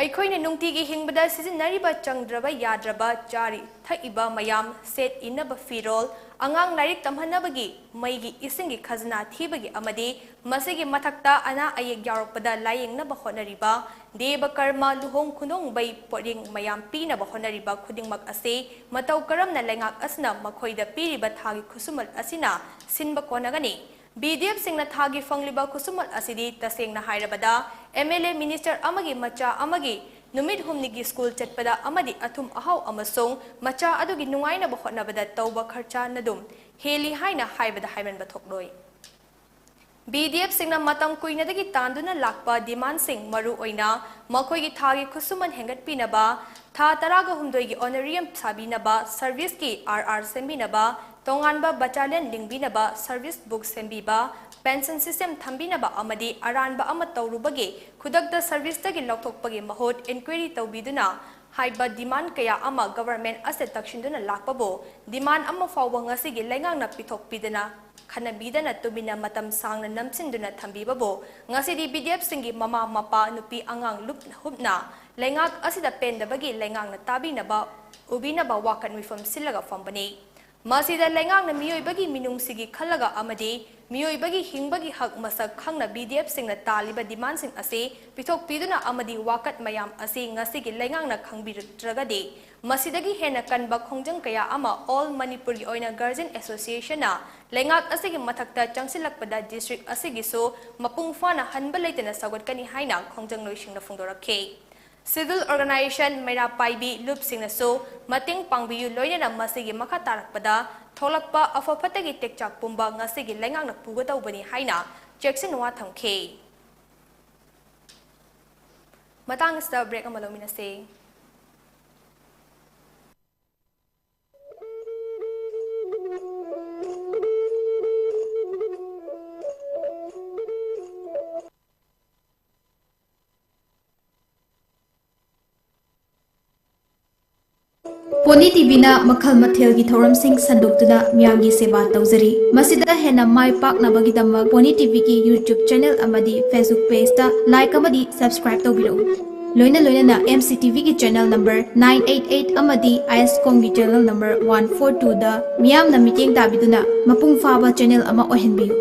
ꯑꯩꯈꯣꯏꯅ ꯅꯨꯡꯇꯤꯒꯤ ꯍꯤꯡꯕꯗ ꯁꯤꯖꯤꯟꯅꯔꯤꯕ ꯆꯪꯗ꯭ꯔꯕ ꯌꯥꯗ꯭ꯔꯕ ꯆꯥꯔꯤ ꯊꯛꯏꯕ ꯃꯌꯥꯝ, ꯁꯦꯠ ꯏꯟꯅꯕ ꯐꯤꯔꯣꯜ, ꯑꯉꯥꯡ ꯂꯥꯏꯔꯤꯛ ꯇꯝꯍꯟꯅꯕꯒꯤ, ꯃꯩꯒꯤ, ꯏꯁꯤꯡꯒꯤ ꯈꯖꯅꯥ ꯊꯤꯕꯒꯤ ꯑꯃꯗꯤ ꯃꯁꯤꯒꯤ ꯃꯊꯛꯇ ꯑꯅꯥ ꯑꯌꯦꯛ ꯌꯥꯎꯔꯛꯄꯗ ꯂꯥꯌꯦꯡꯅꯕ ꯍꯣꯠꯅꯔꯤꯕ, ꯗꯦꯕ ꯀꯔꯃ, ꯂꯨꯍꯣꯡ ꯈꯨꯗꯣꯡꯕꯩ ꯄꯣꯠꯌꯦꯡ ꯃꯌꯥꯝ ꯄꯤꯅꯕ ꯍꯣꯠꯅꯔꯤꯕ ꯈꯨꯗꯤꯡꯃꯛ ꯑꯁꯤ ꯃꯇꯧ ꯀꯔꯝꯅ ꯂꯩꯉꯥꯛ ꯑꯁꯤꯅ ꯃꯈꯣꯏꯗ ꯄꯤꯔꯤꯕ ꯊꯥꯒꯤ ꯈꯨꯠꯁꯨꯃꯜ ꯑꯁꯤꯅ ꯁꯤꯟꯕ ꯀꯣꯟꯅꯒꯅꯤ? ꯕꯤ ꯗꯤ ꯑꯦꯐꯁꯤꯡꯅ ꯊꯥꯒꯤ ꯐꯪꯂꯤꯕ ꯈꯨꯠꯁꯨꯃꯜ ꯑꯁꯤꯗꯤ ꯇꯁꯦꯡꯅ ꯍꯥꯏꯔꯕꯗ ꯑꯦꯝ ꯑꯦꯜ ꯑꯦ ꯃꯤꯅꯤꯁꯇꯔ ꯑꯃꯒꯤ ꯃꯆꯥ ꯑꯃꯒꯤ ꯅꯨꯃꯤꯠ ꯍꯨꯝꯅꯤꯒꯤ ꯁ꯭ꯀꯨꯜ ꯆꯠꯄꯗ ꯑꯃꯗꯤ ꯑꯊꯨꯝ ꯑꯍꯥꯎ ꯑꯃꯁꯨꯡ ꯃꯆꯥ ꯑꯗꯨꯒꯤ ꯅꯨꯡꯉꯥꯏꯅꯕ ꯍꯣꯠꯅꯕꯗ ꯇꯧꯕ ꯈꯔꯆꯥꯅꯗꯨꯝ ꯍꯦꯜꯂꯤ ꯍꯥꯏꯅ ꯍꯥꯏꯕꯗ ꯍꯥꯏꯃꯟꯕ ꯊꯣꯛꯂꯣꯏ꯫ ꯕꯤ ꯗꯤ ꯑꯦꯐꯁꯤꯡꯅ ꯃꯇꯝ ꯀꯨꯏꯅꯗꯒꯤ ꯇꯥꯟꯗꯨꯅ ꯂꯥꯛꯄ ꯗꯤꯃꯥꯟꯁꯤꯡ, ꯃꯔꯨ ꯑꯣꯏꯅ ꯃꯈꯣꯏꯒꯤ ꯊꯥꯒꯤ ꯈꯨꯠꯁꯨꯃꯟ ꯍꯦꯟꯒꯠꯄꯤꯅꯕ, ꯊꯥ ꯇꯔꯥꯒ ꯍꯨꯝꯗꯣꯏꯒꯤ ꯑꯣꯅꯔꯤꯌꯝ ꯁꯥꯕꯤꯅꯕ, ꯁꯔꯚꯤꯁꯀꯤ ꯑꯥꯔ ꯑꯥꯔ ꯁꯦꯝꯕꯤꯅꯕ, ꯇꯣꯉꯥꯟꯕ ꯕꯠꯇꯥꯂꯤꯌꯟ ꯂꯤꯡꯕꯤꯅꯕ, ꯁꯔꯚꯤꯁ ꯕꯨꯛ ꯁꯦꯝꯕꯤꯕ, ꯄꯦꯟꯁꯟ ꯁꯤꯁꯇꯦꯝ ꯊꯝꯕꯤꯅꯕ ꯑꯃꯗꯤ ꯑꯔꯥꯟꯕ ꯑꯃ ꯇꯧꯔꯨꯕꯒꯤ ꯈꯨꯗꯛꯇ ꯁꯔꯚꯤꯁꯇꯒꯤ ꯂꯧꯊꯣꯛꯄꯒꯤ ꯃꯍꯨꯠ ꯏꯟꯀ꯭ꯋꯥꯏꯔꯤ ꯇꯧꯕꯤꯗꯨꯅ ꯍꯥꯏꯕ ꯗꯤꯃꯥꯟ ꯀꯌꯥ ꯑꯃ ꯒꯚꯔꯟꯃꯦꯟꯠ ꯑꯁꯤꯗ ꯇꯛꯁꯤꯟꯗꯨꯅ ꯂꯥꯛꯄꯕꯨ ꯗꯤꯃꯥꯟ ꯑꯃ ꯐꯥꯎꯕ ꯉꯁꯤꯒꯤ ꯂꯩꯉꯥꯛꯅ ꯄꯤꯊꯣꯛꯄꯤꯗꯅ, ꯈꯟꯅꯕꯤꯗꯅ ꯇꯨꯃꯤꯟꯅ ꯃꯇꯝ ꯁꯥꯡꯅ ꯅꯝꯁꯤꯟꯗꯨꯅ ꯊꯝꯕꯤꯕꯕꯨ ꯉꯁꯤꯗꯤ ꯕꯤ ꯗꯤ ꯑꯦꯐꯁꯤꯡꯒꯤ ꯃꯃꯥ ꯃꯄꯥ, ꯅꯨꯄꯤ ꯑꯉꯥꯡ ꯂꯨꯞ ꯍꯨꯞꯅ ꯂꯩꯉꯥꯛ ꯑꯁꯤꯗ ꯄꯦꯟꯗꯕꯒꯤ ꯂꯩꯉꯥꯛꯅ ꯇꯥꯕꯤꯅꯕ, ꯎꯕꯤꯅꯕ ꯋꯥꯀꯠ ꯃꯤꯐꯝ ꯁꯤꯜꯂꯒ ꯐꯝꯕꯅꯤ꯫ ꯃꯁꯤꯗ ꯂꯩꯉꯥꯛꯅ ꯃꯤꯑꯣꯏꯕꯒꯤ ꯃꯤꯅꯨꯡꯁꯤꯒꯤ ꯈꯜꯂꯒ ꯑꯃꯗꯤ ꯃꯤꯑꯣꯏꯕꯒꯤ ꯍꯤꯡꯕꯒꯤ ꯍꯛ ꯃꯁꯛ ꯈꯪꯅ ꯕꯤ ꯗꯤ ꯑꯦꯐꯁꯤꯡꯅ ꯇꯥꯜꯂꯤꯕ ꯗꯤꯃꯥꯟꯁꯤꯡ ꯑꯁꯤ ꯄꯤꯊꯣꯛꯄꯤꯗꯨꯅ ꯑꯃꯗꯤ ꯋꯥꯀꯠ ꯃꯌꯥꯝ ꯑꯁꯤ ꯉꯁꯤꯒꯤ ꯂꯩꯉꯥꯛꯅ ꯈꯪꯕꯤꯔꯛꯇ꯭ꯔꯒꯗꯤ ꯃꯁꯤꯗꯒꯤ ꯍꯦꯟꯅ ꯀꯟꯕ ꯈꯣꯡꯖꯪ ꯀꯌꯥ ꯑꯃ ꯑꯣꯜ ꯃꯅꯤꯄꯨꯔꯒꯤ ꯑꯣꯏꯅ ꯒꯥꯔꯖꯤꯌꯟ ꯑꯦꯁꯣꯁꯤꯌꯦꯁꯟꯅ ꯂꯩꯉꯥꯛ ꯑꯁꯤꯒꯤ ꯃꯊꯛꯇ ꯆꯪꯁꯤꯜꯂꯛꯄꯗ ꯗꯤꯁꯇ꯭ꯔꯤꯛ ꯑꯁꯤꯒꯤꯁꯨ ꯃꯄꯨꯡ ꯐꯥꯅ ꯍꯟꯕ ꯂꯩꯇꯅ ꯁꯧꯒꯠꯀꯅꯤ ꯍꯥꯏꯅ ꯈꯣꯡꯖꯪꯂꯣꯏꯁꯤꯡꯅ ꯐꯣꯡꯗꯣꯔꯛꯈꯤ꯫ ꯁꯤꯚꯤꯜ ꯑꯣꯔꯒꯅꯥꯏꯖꯦꯁꯟ, ꯃꯩꯔꯥ ꯄꯥꯏꯕꯤ ꯂꯨꯞꯁꯤꯡꯅꯁꯨ ꯃꯇꯦꯡ ꯄꯥꯡꯕꯤꯌꯨ, ꯂꯣꯏꯅꯅ ꯃꯁꯤꯒꯤ ꯃꯈꯥ ꯇꯥꯔꯛꯄꯗ ꯊꯣꯛꯂꯛꯄ ꯑꯐ ꯐꯠꯇꯒꯤ ꯇꯦꯛꯆꯥꯛ ꯄꯨꯝꯕ ꯉꯁꯤꯒꯤ ꯂꯩꯉꯥꯛꯅ ꯄꯨꯒꯗꯧꯕꯅꯤ ꯍꯥꯏꯅ ꯆꯦꯛꯁꯤꯟꯋꯥ ꯊꯝꯈꯤ꯫ ꯃꯇꯥꯡ ꯑꯁꯤꯗ ꯕ꯭ꯔꯦꯛ ꯑꯃ ꯂꯧꯃꯤꯟꯅꯁꯤ꯫ ꯄꯣꯅꯤ ꯇꯤꯚꯤꯅ ꯃꯈꯜ ꯃꯊꯦꯜꯒꯤ ꯊꯧꯔꯝꯁꯤꯡ ꯁꯟꯗꯣꯛꯇꯨꯅ ꯃꯤꯌꯥꯝꯒꯤ ꯁꯦꯕꯥ ꯇꯧꯖꯔꯤ꯫ ꯃꯁꯤꯗ ꯍꯦꯟꯅ ꯃꯥꯏ ꯄꯥꯛꯅꯕꯒꯤꯗꯃꯛ ꯄꯣꯅꯤ ꯇꯤꯚꯤꯒꯤ YouTube ꯆꯦꯅꯦꯜ ꯑꯃꯗꯤ Facebook ꯄꯦꯖꯇ ꯂꯥꯏꯛ ꯑꯃꯗꯤ ꯁꯕꯁꯀ꯭ꯔꯥꯏꯕ ꯇꯧꯕꯤꯔꯛꯎ꯫ ꯂꯣꯏꯅ ꯂꯣꯏꯅꯅ ꯑꯦꯝ ꯁꯤ ꯇꯤꯚꯤꯒꯤ channel number nine eight eight ꯑꯃꯗꯤ ꯑꯥꯏ ꯑꯦꯁ ꯀꯣꯝꯒꯤ ꯆꯦꯅꯦꯜ ꯅꯝꯕꯔ one four twoꯗ ꯃꯤꯌꯥꯝꯅ ꯃꯤꯠꯌꯦꯡ ꯇꯥꯕꯤꯗꯨꯅ ꯃꯄꯨꯡ ꯐꯥꯕ ꯆꯦꯅꯦꯜ ꯑꯃ ꯑꯣꯏꯍꯟꯕꯤꯌꯨ꯫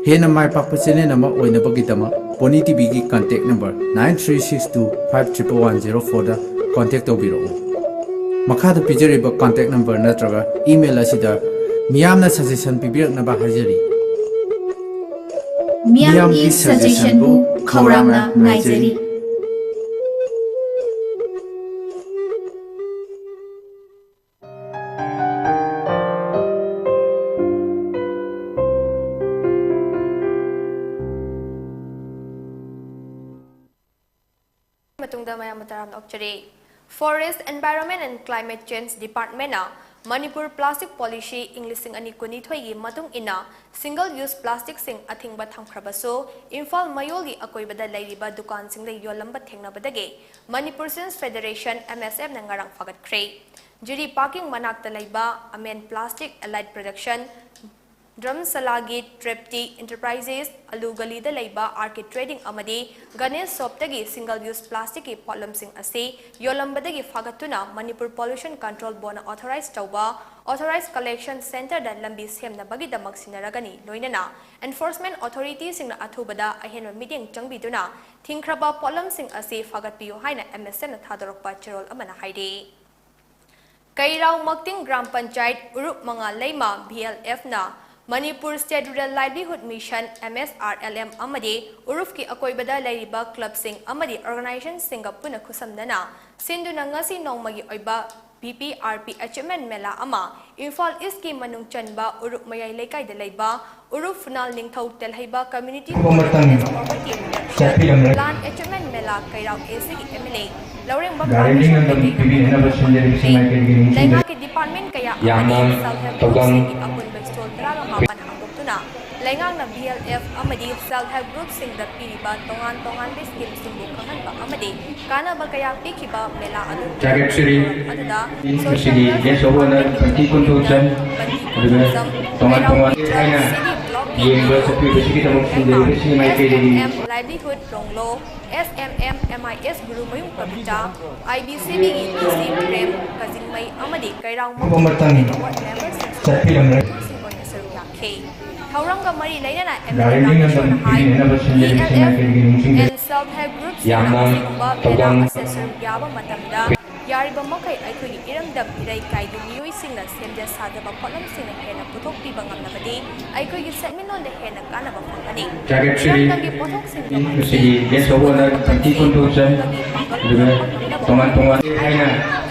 ꯍꯦꯟꯅ ꯃꯥꯏ ꯄꯥꯛꯄ ꯆꯦꯅꯦꯜ ꯑꯃ ꯑꯣꯏꯅꯕꯒꯤꯗꯃꯛ ꯄꯣꯅꯤ ꯇꯤꯚꯤꯒꯤ contact number nine three six two five triple one zero fourꯗ ꯀꯟꯇꯦꯛ ꯇꯧꯕꯤꯔꯛꯎ꯫ ꯃꯈꯥꯗ ꯄꯤꯖꯔꯤꯕ ꯀꯟꯇꯦꯛ ꯅꯝꯕꯔ ꯅꯠꯇ꯭ꯔꯒ ꯏꯃꯦꯜ ꯑꯁꯤꯗ ꯃꯤꯌꯥꯝꯅ ꯁꯖꯦꯁꯟ ꯄꯤꯕꯤꯔꯛꯅꯕ ꯍꯥꯏꯖꯔꯤ꯫ ꯃꯤꯌꯥꯝꯒꯤ ꯁꯖꯦꯁꯟꯕꯨ ꯈꯧꯔꯥꯡꯅ ꯉꯥꯏꯖꯔꯤ꯫ ꯃꯌꯥꯝꯕꯨ ꯇꯔꯥꯝꯅ ꯑꯣꯛꯆꯔꯤ꯫ Forest, Environment and Climate Change Department ꯅ ꯃꯅꯤꯄꯨꯔ Plastic Policy ꯏꯪ ꯂꯤꯁꯤꯡ ꯑꯅꯤ ꯀꯨꯟꯅꯤꯊꯣꯏꯒꯤ ꯃꯇꯨꯡ ꯏꯟꯅ single use plastic ꯁꯤꯡ ꯑꯊꯤꯡꯕ ꯊꯝꯈ꯭ꯔꯕꯁꯨ, ꯏꯝꯐꯥꯜ ꯃꯌꯣꯜꯒꯤ ꯑꯀꯣꯏꯕꯗ ꯂꯩꯔꯤꯕ ꯗꯨꯀꯥꯟꯁꯤꯡꯗ ꯌꯣꯜꯂꯝꯕ ꯊꯦꯡꯅꯕꯗꯒꯤ Manipur Sins Federation, M S F ꯅ ꯉꯔꯥꯡ ꯐꯥꯒꯠꯈ꯭ꯔꯦ꯫ ꯖꯤꯔꯤ parking ꯃꯅꯥꯛꯇ ꯂꯩꯕ Amen Plastic, Allied Production, ꯗ꯭ꯔꯝꯁꯂꯥꯒꯤ ꯇ꯭ꯔꯦꯞꯇꯤ Enterprises, ꯑꯂꯨ ꯒꯂꯤꯗ ꯂꯩꯕ R K Trading ꯑꯃꯗꯤ ꯒꯅꯦꯁ ꯁꯣꯞꯇꯒꯤ single use plastic ꯀꯤ ꯄꯣꯠꯂꯝꯁꯤꯡ ꯑꯁꯤ ꯌꯣꯜꯂꯝꯕꯗꯒꯤ ꯐꯥꯒꯠꯇꯨꯅ ꯃꯅꯤꯄꯨꯔ Pollution Control Board ꯅ authorize ꯇꯧꯕ Authorized Collection Centre ꯗ ꯂꯝꯕꯤ ꯁꯦꯝꯅꯕꯒꯤꯗꯃꯛ ꯁꯤꯟꯅꯔꯒꯅꯤ꯫ ꯂꯣꯏꯅꯅ enforcement authority ꯁꯤꯡꯅ ꯑꯊꯨꯕꯗ ꯑꯍꯦꯟꯕ ꯃꯤꯠꯌꯦꯡ ꯆꯪꯕꯤꯗꯨꯅ ꯊꯤꯡꯈ꯭ꯔꯕ ꯄꯣꯠꯂꯝꯁꯤꯡ ꯑꯁꯤ ꯐꯥꯒꯠꯄꯤꯌꯨ ꯍꯥꯏꯅ M S F ꯅ ꯊꯥꯗꯣꯔꯛꯄ ꯆꯦꯔꯣꯜ ꯑꯃꯅ ꯍꯥꯏꯔꯤ꯫ ꯀꯩꯔꯥꯎ ꯃꯛꯇꯤꯡ ꯒ꯭ꯔꯥꯝ ꯄꯟꯆꯥꯌꯠ ꯎꯔꯨꯞ ꯃꯉꯥ ꯂꯩꯃ V L F ꯅ Manipur State Rural Livelihood Mission, M S R L M, ꯑꯃꯗꯤ ꯎꯔꯨꯞꯀꯤ ꯑꯀꯣꯏꯕꯗ ꯂꯩꯔꯤꯕ club ꯁꯤꯡ ꯑꯃꯗꯤ organization ꯁꯤꯡꯒ ꯄꯨꯟꯅ ꯈꯨꯠꯁꯝꯅꯅ ꯁꯤꯟꯗꯨꯅ ꯉꯁꯤ ꯅꯣꯡꯃꯒꯤ ꯑꯣꯏꯕ V P R P Achievement ꯃꯦꯂꯥ ꯑꯃ ꯏꯝꯐꯥꯜ East ꯀꯤ ꯃꯅꯨꯡ ꯆꯟꯕ ꯎꯔꯨꯞ ꯃꯌꯥꯏ ꯂꯩꯀꯥꯏꯗ ꯂꯩꯕ ꯎꯔꯨꯞ ꯐꯨꯅꯥꯜ ꯅꯤꯡꯊꯧ ꯇꯦꯜꯍꯩꯕ Community ꯊꯣꯛꯄ ꯃꯇꯝ Property ꯆꯠꯄꯤꯔꯝꯂꯦ꯫ Plan Achievement ꯃꯦꯂꯥ ꯀꯩꯔꯥꯎ A C ꯒꯤ M L A ꯂꯧꯔꯦꯝꯕꯝ ꯒꯥꯔꯤ ꯔꯥꯖꯦꯁꯣꯔ ꯅꯤꯡꯉꯝꯗꯝ ꯃꯩꯇꯩꯅ ꯄꯤꯕꯤꯅꯅꯕ ꯍꯧꯗꯣꯛꯈꯤꯕ ꯁꯤꯟꯖꯔꯤꯕꯁꯤꯡ ꯃꯥꯏꯀꯩꯗꯒꯤ ꯅꯤꯡꯁꯤꯡꯖꯔꯤ꯫ ꯂꯩꯉꯥꯛꯀꯤ department ꯀꯌꯥ ꯌꯥꯝꯅ ꯑꯃꯗꯤ self help ꯊꯧꯗꯥꯡ group ꯁꯤꯡꯒꯤ ꯑꯄꯨꯟꯕ store ꯇꯔꯥꯒ ꯃꯥꯄꯟ ꯍꯥꯡꯗꯣꯛꯇꯨꯅ ꯂꯩꯉꯥꯛꯅ V L F ꯑꯃꯗꯤ self help group ꯁꯤꯡꯗ ꯄꯤꯔꯤꯕ ꯇꯣꯉꯥꯟ ꯇꯣꯉꯥꯟꯕ scheme ꯁꯤꯡꯕꯨ ꯈꯪꯍꯟꯕ ꯑꯃꯗꯤ ꯀꯥꯟꯅꯕ ꯀꯌꯥ ꯄꯤꯈꯤꯕ ꯃꯦꯂꯥ ꯑꯗꯨ ꯖꯥꯒꯦꯠ ꯁꯤꯔꯤ ꯑꯗꯨꯗ ꯏꯟ social ꯃꯁꯤꯒꯤ welfare guest of honor department ꯄꯟꯊꯤ ꯀꯨꯟꯊꯣꯛꯆꯟ, ꯀꯩꯔꯥꯎ ꯑꯗꯨꯒ ꯇꯣꯉꯥꯟ ꯇꯣꯉꯥꯟ ꯆꯩꯔꯥꯎ ꯍꯥꯏꯅ city block ꯌꯦꯡꯕ ꯆꯠꯄꯤꯕꯁꯤꯒꯤꯗꯃꯛ ꯁꯤꯟꯖꯔꯤꯕꯁꯤꯡꯒꯤ ꯃꯥꯏꯀꯩꯗꯒꯤ Livelihood ꯔꯣꯡꯂꯣ, S M M M I S Gurumayum Kavita, I B C B ꯒꯤ D C ꯄ꯭ꯔꯦꯝ ꯀꯖꯤꯡꯃꯩ ꯑꯃꯗꯤ ꯀꯩꯔꯥꯎ ꯊꯣꯛꯄ ꯃꯇꯝ ꯋꯥꯔꯗ ꯃꯦꯝꯕꯔꯁꯤꯡꯁꯨ ꯆꯠꯄꯤꯔꯝꯂꯦ꯫ ꯑꯣꯏꯅ ꯁꯔꯨꯛ ꯌꯥꯈꯤ꯫ ꯊꯧꯔꯝꯒ ꯃꯔꯤ ꯂꯩꯅꯅ M L A ꯒꯥꯔꯤ ꯅꯤꯡꯉꯝꯗꯝ ꯔꯥꯖꯦꯁꯣꯔꯅ ꯍꯥꯏ, ꯄꯤꯕꯤꯅꯅꯕ ꯁꯤꯟꯖꯔꯤꯕꯁꯤꯡ V L F ꯃꯥꯏꯀꯩꯗꯒꯤ ꯅꯤꯡꯁꯤꯡꯖꯔꯤ꯫ And self help group ꯁꯤꯡꯅ ꯌꯥꯝꯅ ꯑꯁꯤꯒꯨꯝꯕ ꯃꯦꯂꯥ ꯊꯧꯗꯥꯡ ꯑꯁꯤꯗ ꯁꯔꯨꯛ ꯌꯥꯕ ꯃꯇꯝꯗ ꯌꯥꯔꯤꯕ ꯃꯈꯩ ꯑꯩꯈꯣꯏꯒꯤ ꯏꯔꯝꯗꯝ ꯏꯔꯩꯀꯥꯏꯒꯤ ꯃꯤꯑꯣꯏꯁꯤꯡꯅ ꯁꯦꯝꯖ ꯁꯥꯖꯕ ꯄꯣꯠꯂꯝꯁꯤꯡꯅ ꯍꯦꯟꯅ ꯄꯨꯊꯣꯛꯄꯤꯕ ꯉꯝꯂꯕꯗꯤ ꯑꯩꯈꯣꯏꯒꯤ ꯁꯦꯟꯃꯤꯠꯂꯣꯟꯗ ꯍꯦꯟꯅ ꯀꯥꯟꯅꯕ ꯐꯪꯒꯅꯤ꯫ ꯖꯥꯒꯦꯠ ꯁꯤꯔꯤ ꯏꯔꯝꯗꯝꯒꯤ ꯄꯣꯠꯊꯣꯛꯁꯤꯡ ꯏꯟ ꯇꯣꯉꯥꯟꯕ ꯃꯁꯤꯒꯤ guest of honor ꯄꯟꯊꯤ ꯀꯨꯟꯊꯣꯛꯆꯟ, ꯑꯗꯨꯒ ꯇꯣꯉꯥꯟ ꯇꯣꯉꯥꯟ ꯍꯥꯏꯅ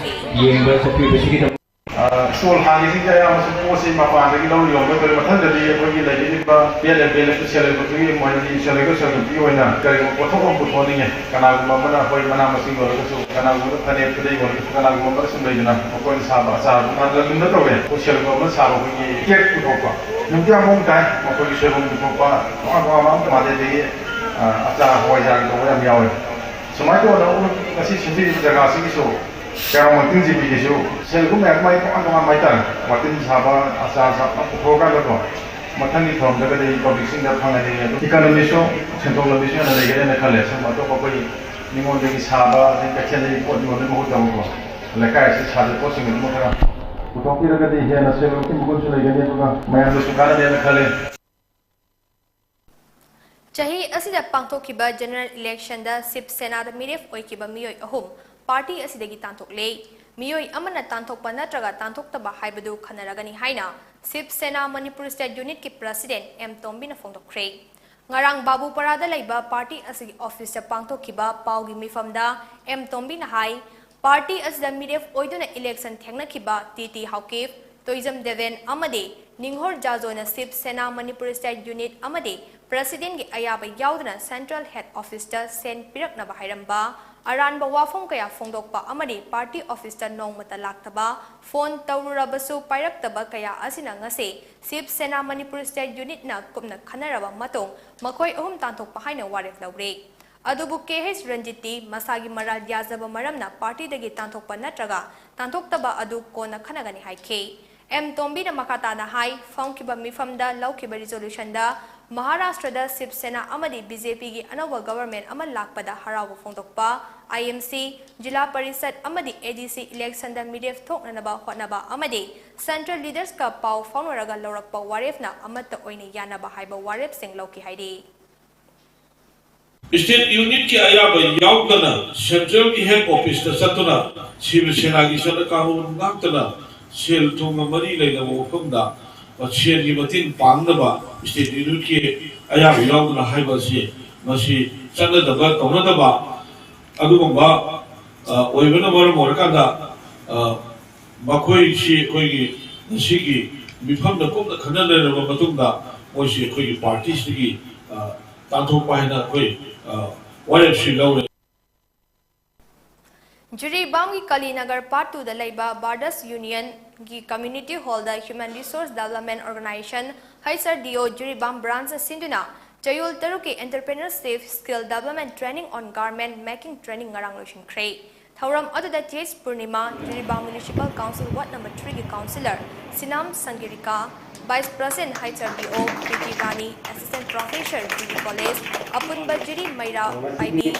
ꯌꯦꯡꯕ ꯆꯠꯄꯤꯕꯁꯤꯒꯤꯗꯃꯛ ꯑ, ꯁ꯭ꯇꯣꯜ ꯍꯥꯡꯉꯤꯁꯤꯡꯁꯦ ꯑꯌꯥꯝꯕꯁꯨ ꯄꯣꯠꯁꯤ ꯃꯄꯥꯟꯗꯒꯤ ꯂꯧꯔ ꯌꯣꯟꯕ ꯅꯠꯇ꯭ꯔꯒ ꯃꯊꯪꯗꯗꯤ ꯑꯩꯈꯣꯏꯒꯤ ꯂꯩꯕꯤꯔꯤꯕ P L M P L ꯑꯦꯐꯀꯤ ꯁꯦꯜ ꯍꯦꯞ ꯒ꯭ꯔꯨꯞꯇꯨꯒꯤ ꯃꯣꯏꯒꯤ self help group self help ꯒ꯭ꯔꯨꯞꯀꯤ ꯑꯣꯏꯅ ꯀꯔꯤꯒꯨꯝꯕ ꯄꯣꯠꯊꯣꯛ ꯑꯃ ꯄꯨꯊꯣꯛꯍꯟꯅꯤꯡꯉꯦ꯫ ꯀꯅꯥꯒꯨꯝꯕ ꯑꯃꯅ ꯑꯩꯈꯣꯏ ꯃꯅꯥ ꯃꯁꯤꯡ ꯌꯣꯜꯂꯒꯁꯨ, ꯀꯅꯥꯒꯨꯝꯕ ꯐꯅꯦꯛ ꯈꯨꯗꯩ ꯌꯣꯜꯂꯒꯁꯨ, ꯀꯅꯥꯒꯨꯝꯕ ꯑꯃꯅ ꯁꯨꯝ ꯂꯩꯗꯅ ꯃꯈꯣꯏꯅ ꯁꯥꯕ ꯑꯆꯥꯔ ꯗꯨꯀꯥꯟꯗ ꯂꯝꯗꯝꯗ ꯇꯧꯋꯦ꯫ ꯑꯩꯈꯣꯏ ꯁꯦꯜ ꯍꯦꯞ ꯒ꯭ꯔꯨꯞ ꯑꯃ ꯁꯥꯕ ꯑꯩꯈꯣꯏꯒꯤ ꯀꯦꯛ ꯄꯨꯊꯣꯛꯄ, ꯅꯨꯡꯗꯤ ꯌꯥꯝ ꯃꯑꯣꯡ ꯇꯥꯏ꯫ ꯃꯈꯣꯏꯒꯤ ꯁꯣꯏꯕꯨꯝ ꯄꯨꯊꯣꯛꯄ, ꯇꯣꯉꯥꯟ ꯇꯣꯉꯥꯟꯕ ꯑꯃꯠꯇ ꯃꯥꯟꯗꯦ꯫ ꯑꯗꯒꯤ ꯑ, ꯑꯆꯥꯔ ꯍꯋꯥꯏꯖꯥꯔꯒꯤ ꯇꯧꯕ ꯌꯥꯝ ꯌꯥꯎꯋꯦ꯫ ꯁꯨꯃꯥꯏꯅ ꯇꯧꯗꯅ ꯉꯁꯤ ꯁꯦꯝꯕꯤꯔꯤꯕ ꯖꯒꯥꯁꯤꯒꯤꯁꯨ ꯀꯩꯔꯥꯎ ꯃꯇꯤꯟ ꯖꯤꯄꯤꯒꯤꯁꯨ ꯁꯦꯜ ꯍꯦꯞ ꯒ꯭ꯔꯨꯞ ꯃꯌꯥꯝ ꯃꯥꯏ ꯇꯣꯉꯥꯟ ꯇꯣꯉꯥꯟꯕ ꯍꯥꯏꯇꯥꯔꯦ꯫ ꯋꯥꯇꯤꯟ ꯁꯥꯕ, ꯑꯆꯥꯔ ꯁꯥꯕ ꯄꯨꯊꯣꯛꯑꯀꯥꯟꯗꯀꯣ, ꯃꯊꯪꯒꯤ ꯊꯧꯔꯝꯗꯒꯗꯤ ꯄꯕ꯭ꯂꯤꯛꯁꯤꯡꯗ ꯐꯪꯍꯟꯅꯤꯡꯉꯦ꯫ ꯑꯗꯣ ꯏꯀꯣꯅꯣꯃꯤꯁꯨ, ꯁꯦꯟꯊꯣꯛ ꯂꯝꯕꯤꯁꯨ ꯍꯦꯟꯅ ꯂꯩꯒꯅꯦꯅ ꯈꯜꯂꯦ꯫ ꯁꯨꯝ ꯑꯇꯣꯞꯄ ꯑꯩꯈꯣꯏ ꯃꯤꯉꯣꯟꯗꯒꯤ ꯁꯥꯕ, ꯑꯗꯩ ꯀꯩꯊꯦꯜꯗꯒꯤ ꯄꯣꯠ ꯌꯣꯟꯕꯒꯤ ꯃꯍꯨꯠꯇ ꯑꯃꯨꯛꯀꯣ, ꯂꯩꯀꯥꯏ ꯑꯁꯤ ꯁꯥꯖꯕ ꯄꯣꯠꯁꯤꯡ ꯑꯗꯨꯃꯛ ꯈꯔ ꯄꯨꯊꯣꯛꯄꯤꯔꯒꯗꯤ ꯍꯦꯟꯅ ꯁꯦꯜ ꯍꯦꯞ ꯒ꯭ꯔꯨꯞꯀꯤ ꯃꯒꯨꯟꯁꯨ ꯂꯩꯒꯅꯤ, ꯑꯗꯨꯒ ꯃꯌꯥꯝꯗꯁꯨ ꯀꯥꯟꯅꯅꯦꯅ ꯈꯜꯂꯦ꯫ ꯆꯍꯤ ꯑꯁꯤꯗ ꯄꯥꯡꯊꯣꯛꯈꯤꯕ ꯖꯦꯅꯔꯦꯜ ꯏꯂꯦꯛꯁꯟꯗ ꯁꯤꯕ ꯁꯦꯅꯥꯗ ꯃꯤꯔꯦꯞ ꯑꯣꯏꯈꯤꯕ ꯃꯤꯑꯣꯏ ꯑꯍꯨꯝ ꯄꯥꯔꯇꯤ ꯑꯁꯤꯗꯒꯤ ꯇꯥꯟꯊꯣꯛꯂꯦ꯫ ꯃꯤꯑꯣꯏ ꯑꯃꯅ ꯇꯥꯟꯊꯣꯛꯄ ꯅꯠꯇ꯭ꯔꯒ ꯇꯥꯟꯊꯣꯛꯇꯕ ꯍꯥꯏꯕꯗꯨ ꯈꯟꯅꯔꯒꯅꯤ ꯍꯥꯏꯅ ꯁꯤꯕ ꯁꯦꯅꯥ ꯃꯅꯤꯄꯨꯔ ꯁ꯭ꯇꯦꯠ ꯌꯨꯅꯤꯠꯀꯤ ꯄ꯭ꯔꯁꯤꯗꯦꯟꯠ ꯑꯦꯝ ꯇꯣꯝꯕꯤꯅ ꯐꯣꯡꯗꯣꯛꯈ꯭ꯔꯦ꯫ ꯉꯔꯥꯡ ꯕꯥꯕꯨꯄꯥꯔꯥꯗ ꯂꯩꯕ ꯄꯥꯔꯇꯤ ꯑꯁꯤꯒꯤ ꯑꯣꯐꯤꯁꯇ ꯄꯥꯡꯊꯣꯛꯈꯤꯕ ꯄꯥꯎꯒꯤ ꯃꯤꯐꯝꯗ ꯑꯦꯝ ꯇꯣꯝꯕꯤꯅ ꯍꯥꯏ, ꯄꯥꯔꯇꯤ ꯑꯁꯤꯗ ꯃꯤꯔꯦꯞ ꯑꯣꯏꯗꯨꯅ ꯏꯂꯦꯛꯁꯟ ꯊꯦꯡꯅꯈꯤꯕ ꯇꯤ ꯇꯤ ꯍꯥꯎꯀꯤꯞ, ꯇꯣꯏꯖꯝ ꯗꯦꯕꯦꯟ ꯑꯃꯗꯤ ꯅꯤꯡꯍꯣꯔ ꯖꯥꯖꯣꯅ ꯁꯤꯕ ꯁꯦꯅꯥ ꯃꯅꯤꯄꯨꯔ ꯁ꯭ꯇꯦꯠ ꯌꯨꯅꯤꯠ ꯑꯃꯗꯤ ꯄ꯭ꯔꯁꯤꯗꯦꯟꯒꯤ ꯑꯌꯥꯕ ꯌꯥꯎꯗꯅ ꯁꯦꯟꯇ꯭ꯔꯦꯜ ꯍꯦꯗ ꯑꯣꯐꯤꯁꯇ ꯁꯦꯟ ꯄꯤꯔꯛꯅꯕ ꯍꯥꯏꯔꯝꯕ, ꯑꯔꯥꯟꯕ ꯋꯥꯐꯝ ꯀꯌꯥ ꯐꯣꯡꯗꯣꯛꯄ ꯑꯃꯗꯤ ꯄꯥꯔꯇꯤ ꯑꯣꯐꯤꯁꯇ ꯅꯣꯡꯃꯇ ꯂꯥꯛꯇꯕ, ꯐꯣꯟ ꯇꯧꯔꯨꯔꯕꯁꯨ ꯄꯥꯏꯔꯛꯇꯕ ꯀꯌꯥ ꯑꯁꯤꯅ ꯉꯁꯤ ꯁꯤꯕ ꯁꯦꯅꯥ ꯃꯅꯤꯄꯨꯔ ꯁ꯭ꯇꯦꯠ ꯌꯨꯅꯤꯠꯅ ꯀꯨꯞꯅ ꯈꯟꯅꯔꯕ ꯃꯇꯨꯡ ꯃꯈꯣꯏ ꯑꯍꯨꯝ ꯇꯥꯟꯊꯣꯛꯄ ꯍꯥꯏꯅ ꯋꯥꯔꯦꯞ ꯂꯧꯔꯦ꯫ ꯑꯗꯨꯕꯨ ꯀꯦ ꯑꯩꯆ ꯔꯟꯖꯤꯠꯇꯤ ꯃꯁꯥꯒꯤ ꯃꯔꯥꯜ ꯌꯥꯖꯕ ꯃꯔꯝꯅ ꯄꯥꯔꯇꯤꯗꯒꯤ ꯇꯥꯟꯊꯣꯛꯄ ꯅꯠꯇ꯭ꯔꯒ ꯇꯥꯟꯊꯣꯛꯇꯕ ꯑꯗꯨ ꯀꯣꯟꯅ ꯈꯟꯅꯒꯅꯤ ꯍꯥꯏꯈꯤ꯫ ꯑꯦꯝ ꯇꯣꯝꯕꯤꯅ ꯃꯈꯥ ꯇꯥꯅ ꯍꯥꯏ, ꯐꯝꯈꯤꯕ ꯃꯤꯐꯝꯗ ꯂꯧꯈꯤꯕ ꯔꯤꯖꯣꯂꯨꯁꯟꯗ ꯃꯍꯥꯔꯥꯁꯇ꯭ꯔꯗ ꯁꯤꯕ ꯁꯦꯅꯥ ꯑꯃꯗꯤ ꯕꯤ ꯖꯦ ꯄꯤꯒꯤ ꯑꯅꯧꯕ ꯒꯚꯔꯟꯃꯦꯟꯠ ꯑꯃ ꯂꯥꯛꯄꯗ ꯍꯔꯥꯎꯕ ꯐꯣꯡꯗꯣꯛꯄ, ꯑꯥꯏ ꯑꯦꯝ ꯁꯤ, ꯖꯤꯂꯥ ꯄꯔꯤꯁꯗ ꯑꯃꯗꯤ ꯑꯦ ꯗꯤ ꯁꯤ ꯏꯂꯦꯛꯁꯟꯗ ꯃꯤꯔꯦꯞ ꯊꯣꯛꯅꯅꯕ ꯍꯣꯠꯅꯕ ꯑꯃꯗꯤ ꯁꯦꯟꯇ꯭ꯔꯦꯜ ꯂꯤꯗꯔꯁꯀ ꯄꯥꯎ ꯐꯥꯎꯅꯔꯒ ꯂꯧꯔꯛꯄ ꯋꯥꯔꯦꯞꯅ ꯑꯃꯠꯇ ꯑꯣꯏꯅ ꯌꯥꯅꯕ ꯍꯥꯏꯕ ꯋꯥꯔꯦꯞꯁꯤꯡ ꯂꯧꯈꯤ ꯍꯥꯏꯔꯤ꯫ ꯁ꯭ꯇꯦꯠ ꯌꯨꯅꯤꯠꯀꯤ ꯑꯌꯥꯕ ꯌꯥꯎꯗꯅ ꯁꯦꯟꯇ꯭ꯔꯦꯜꯒꯤ ꯍꯦꯗ ꯑꯣꯐꯤꯁꯇ ꯆꯠꯇꯨꯅ ꯁꯤꯕ ꯁꯦꯅꯥꯒꯤ ꯆꯠꯅ ꯀꯥꯡꯂꯣꯟ ꯉꯥꯛꯇꯅ ꯁꯦꯜ ꯊꯨꯝꯒ ꯃꯔꯤ ꯂꯩꯅꯕ ꯋꯥꯐꯝꯗ ꯁꯦꯜꯒꯤ ꯃꯇꯦꯡ ꯄꯥꯡꯅꯕ ꯁ꯭ꯇꯦꯠ ꯌꯨꯅꯤꯠꯀꯤ ꯑꯌꯥꯕ ꯌꯥꯎꯗꯅ ꯍꯥꯏꯕ ꯑꯁꯤ ꯃꯁꯤ ꯆꯠꯅꯗꯕ, ꯇꯧꯅꯗꯕ ꯑꯗꯨꯒꯨꯝꯕ, ꯑ, ꯑꯣꯏꯕꯅ ꯃꯔꯝ ꯑꯣꯏꯔꯀꯥꯟꯗ, ꯑ, ꯃꯈꯣꯏꯁꯤ ꯑꯩꯈꯣꯏꯒꯤ ꯉꯁꯤꯒꯤ ꯃꯤꯐꯝꯗ ꯀꯨꯞꯅ ꯈꯟꯅ ꯅꯩꯅꯔꯕ ꯃꯇꯨꯡꯗ ꯃꯣꯏꯁꯤ ꯑꯩꯈꯣꯏꯒꯤ ꯄꯥꯔꯇꯤꯁꯤꯗꯒꯤ, ꯑ, ꯇꯥꯟꯊꯣꯛꯄ ꯍꯥꯏꯅ ꯑꯩꯈꯣꯏ, ꯑ, ꯋꯥꯔꯦꯞꯁꯤ ꯂꯧꯔꯦ꯫ ꯖꯤꯔꯤꯕꯥꯝꯒꯤ ꯀꯂꯤꯅꯒꯔ Part two ꯗ ꯂꯩꯕ Brothers Union ꯒꯤ Community Hall ꯗ Human Resource Development Organization, H R D O, Jiribam branch ꯅ ꯁꯤꯟꯗꯨꯅ ꯆꯌꯣꯜ ꯇꯔꯨꯛꯀꯤ Entrepreneurship Skill Development Training on Garment Making Training ꯉꯔꯥꯡ ꯂꯣꯏꯁꯤꯟꯈ꯭ꯔꯦ꯫ ꯊꯧꯔꯝ ꯑꯗꯨꯗ T H Purnima, Jiribam Municipal Council Ward number three ꯒꯤ Councillor Sinam Sangirika, Vice President H R D O Priti Rani, Assistant Professor Jiri College, ꯑꯄꯨꯟꯕ ꯖꯤꯔꯤ ꯃꯩꯔꯥ ꯄꯥꯏꯕꯤ,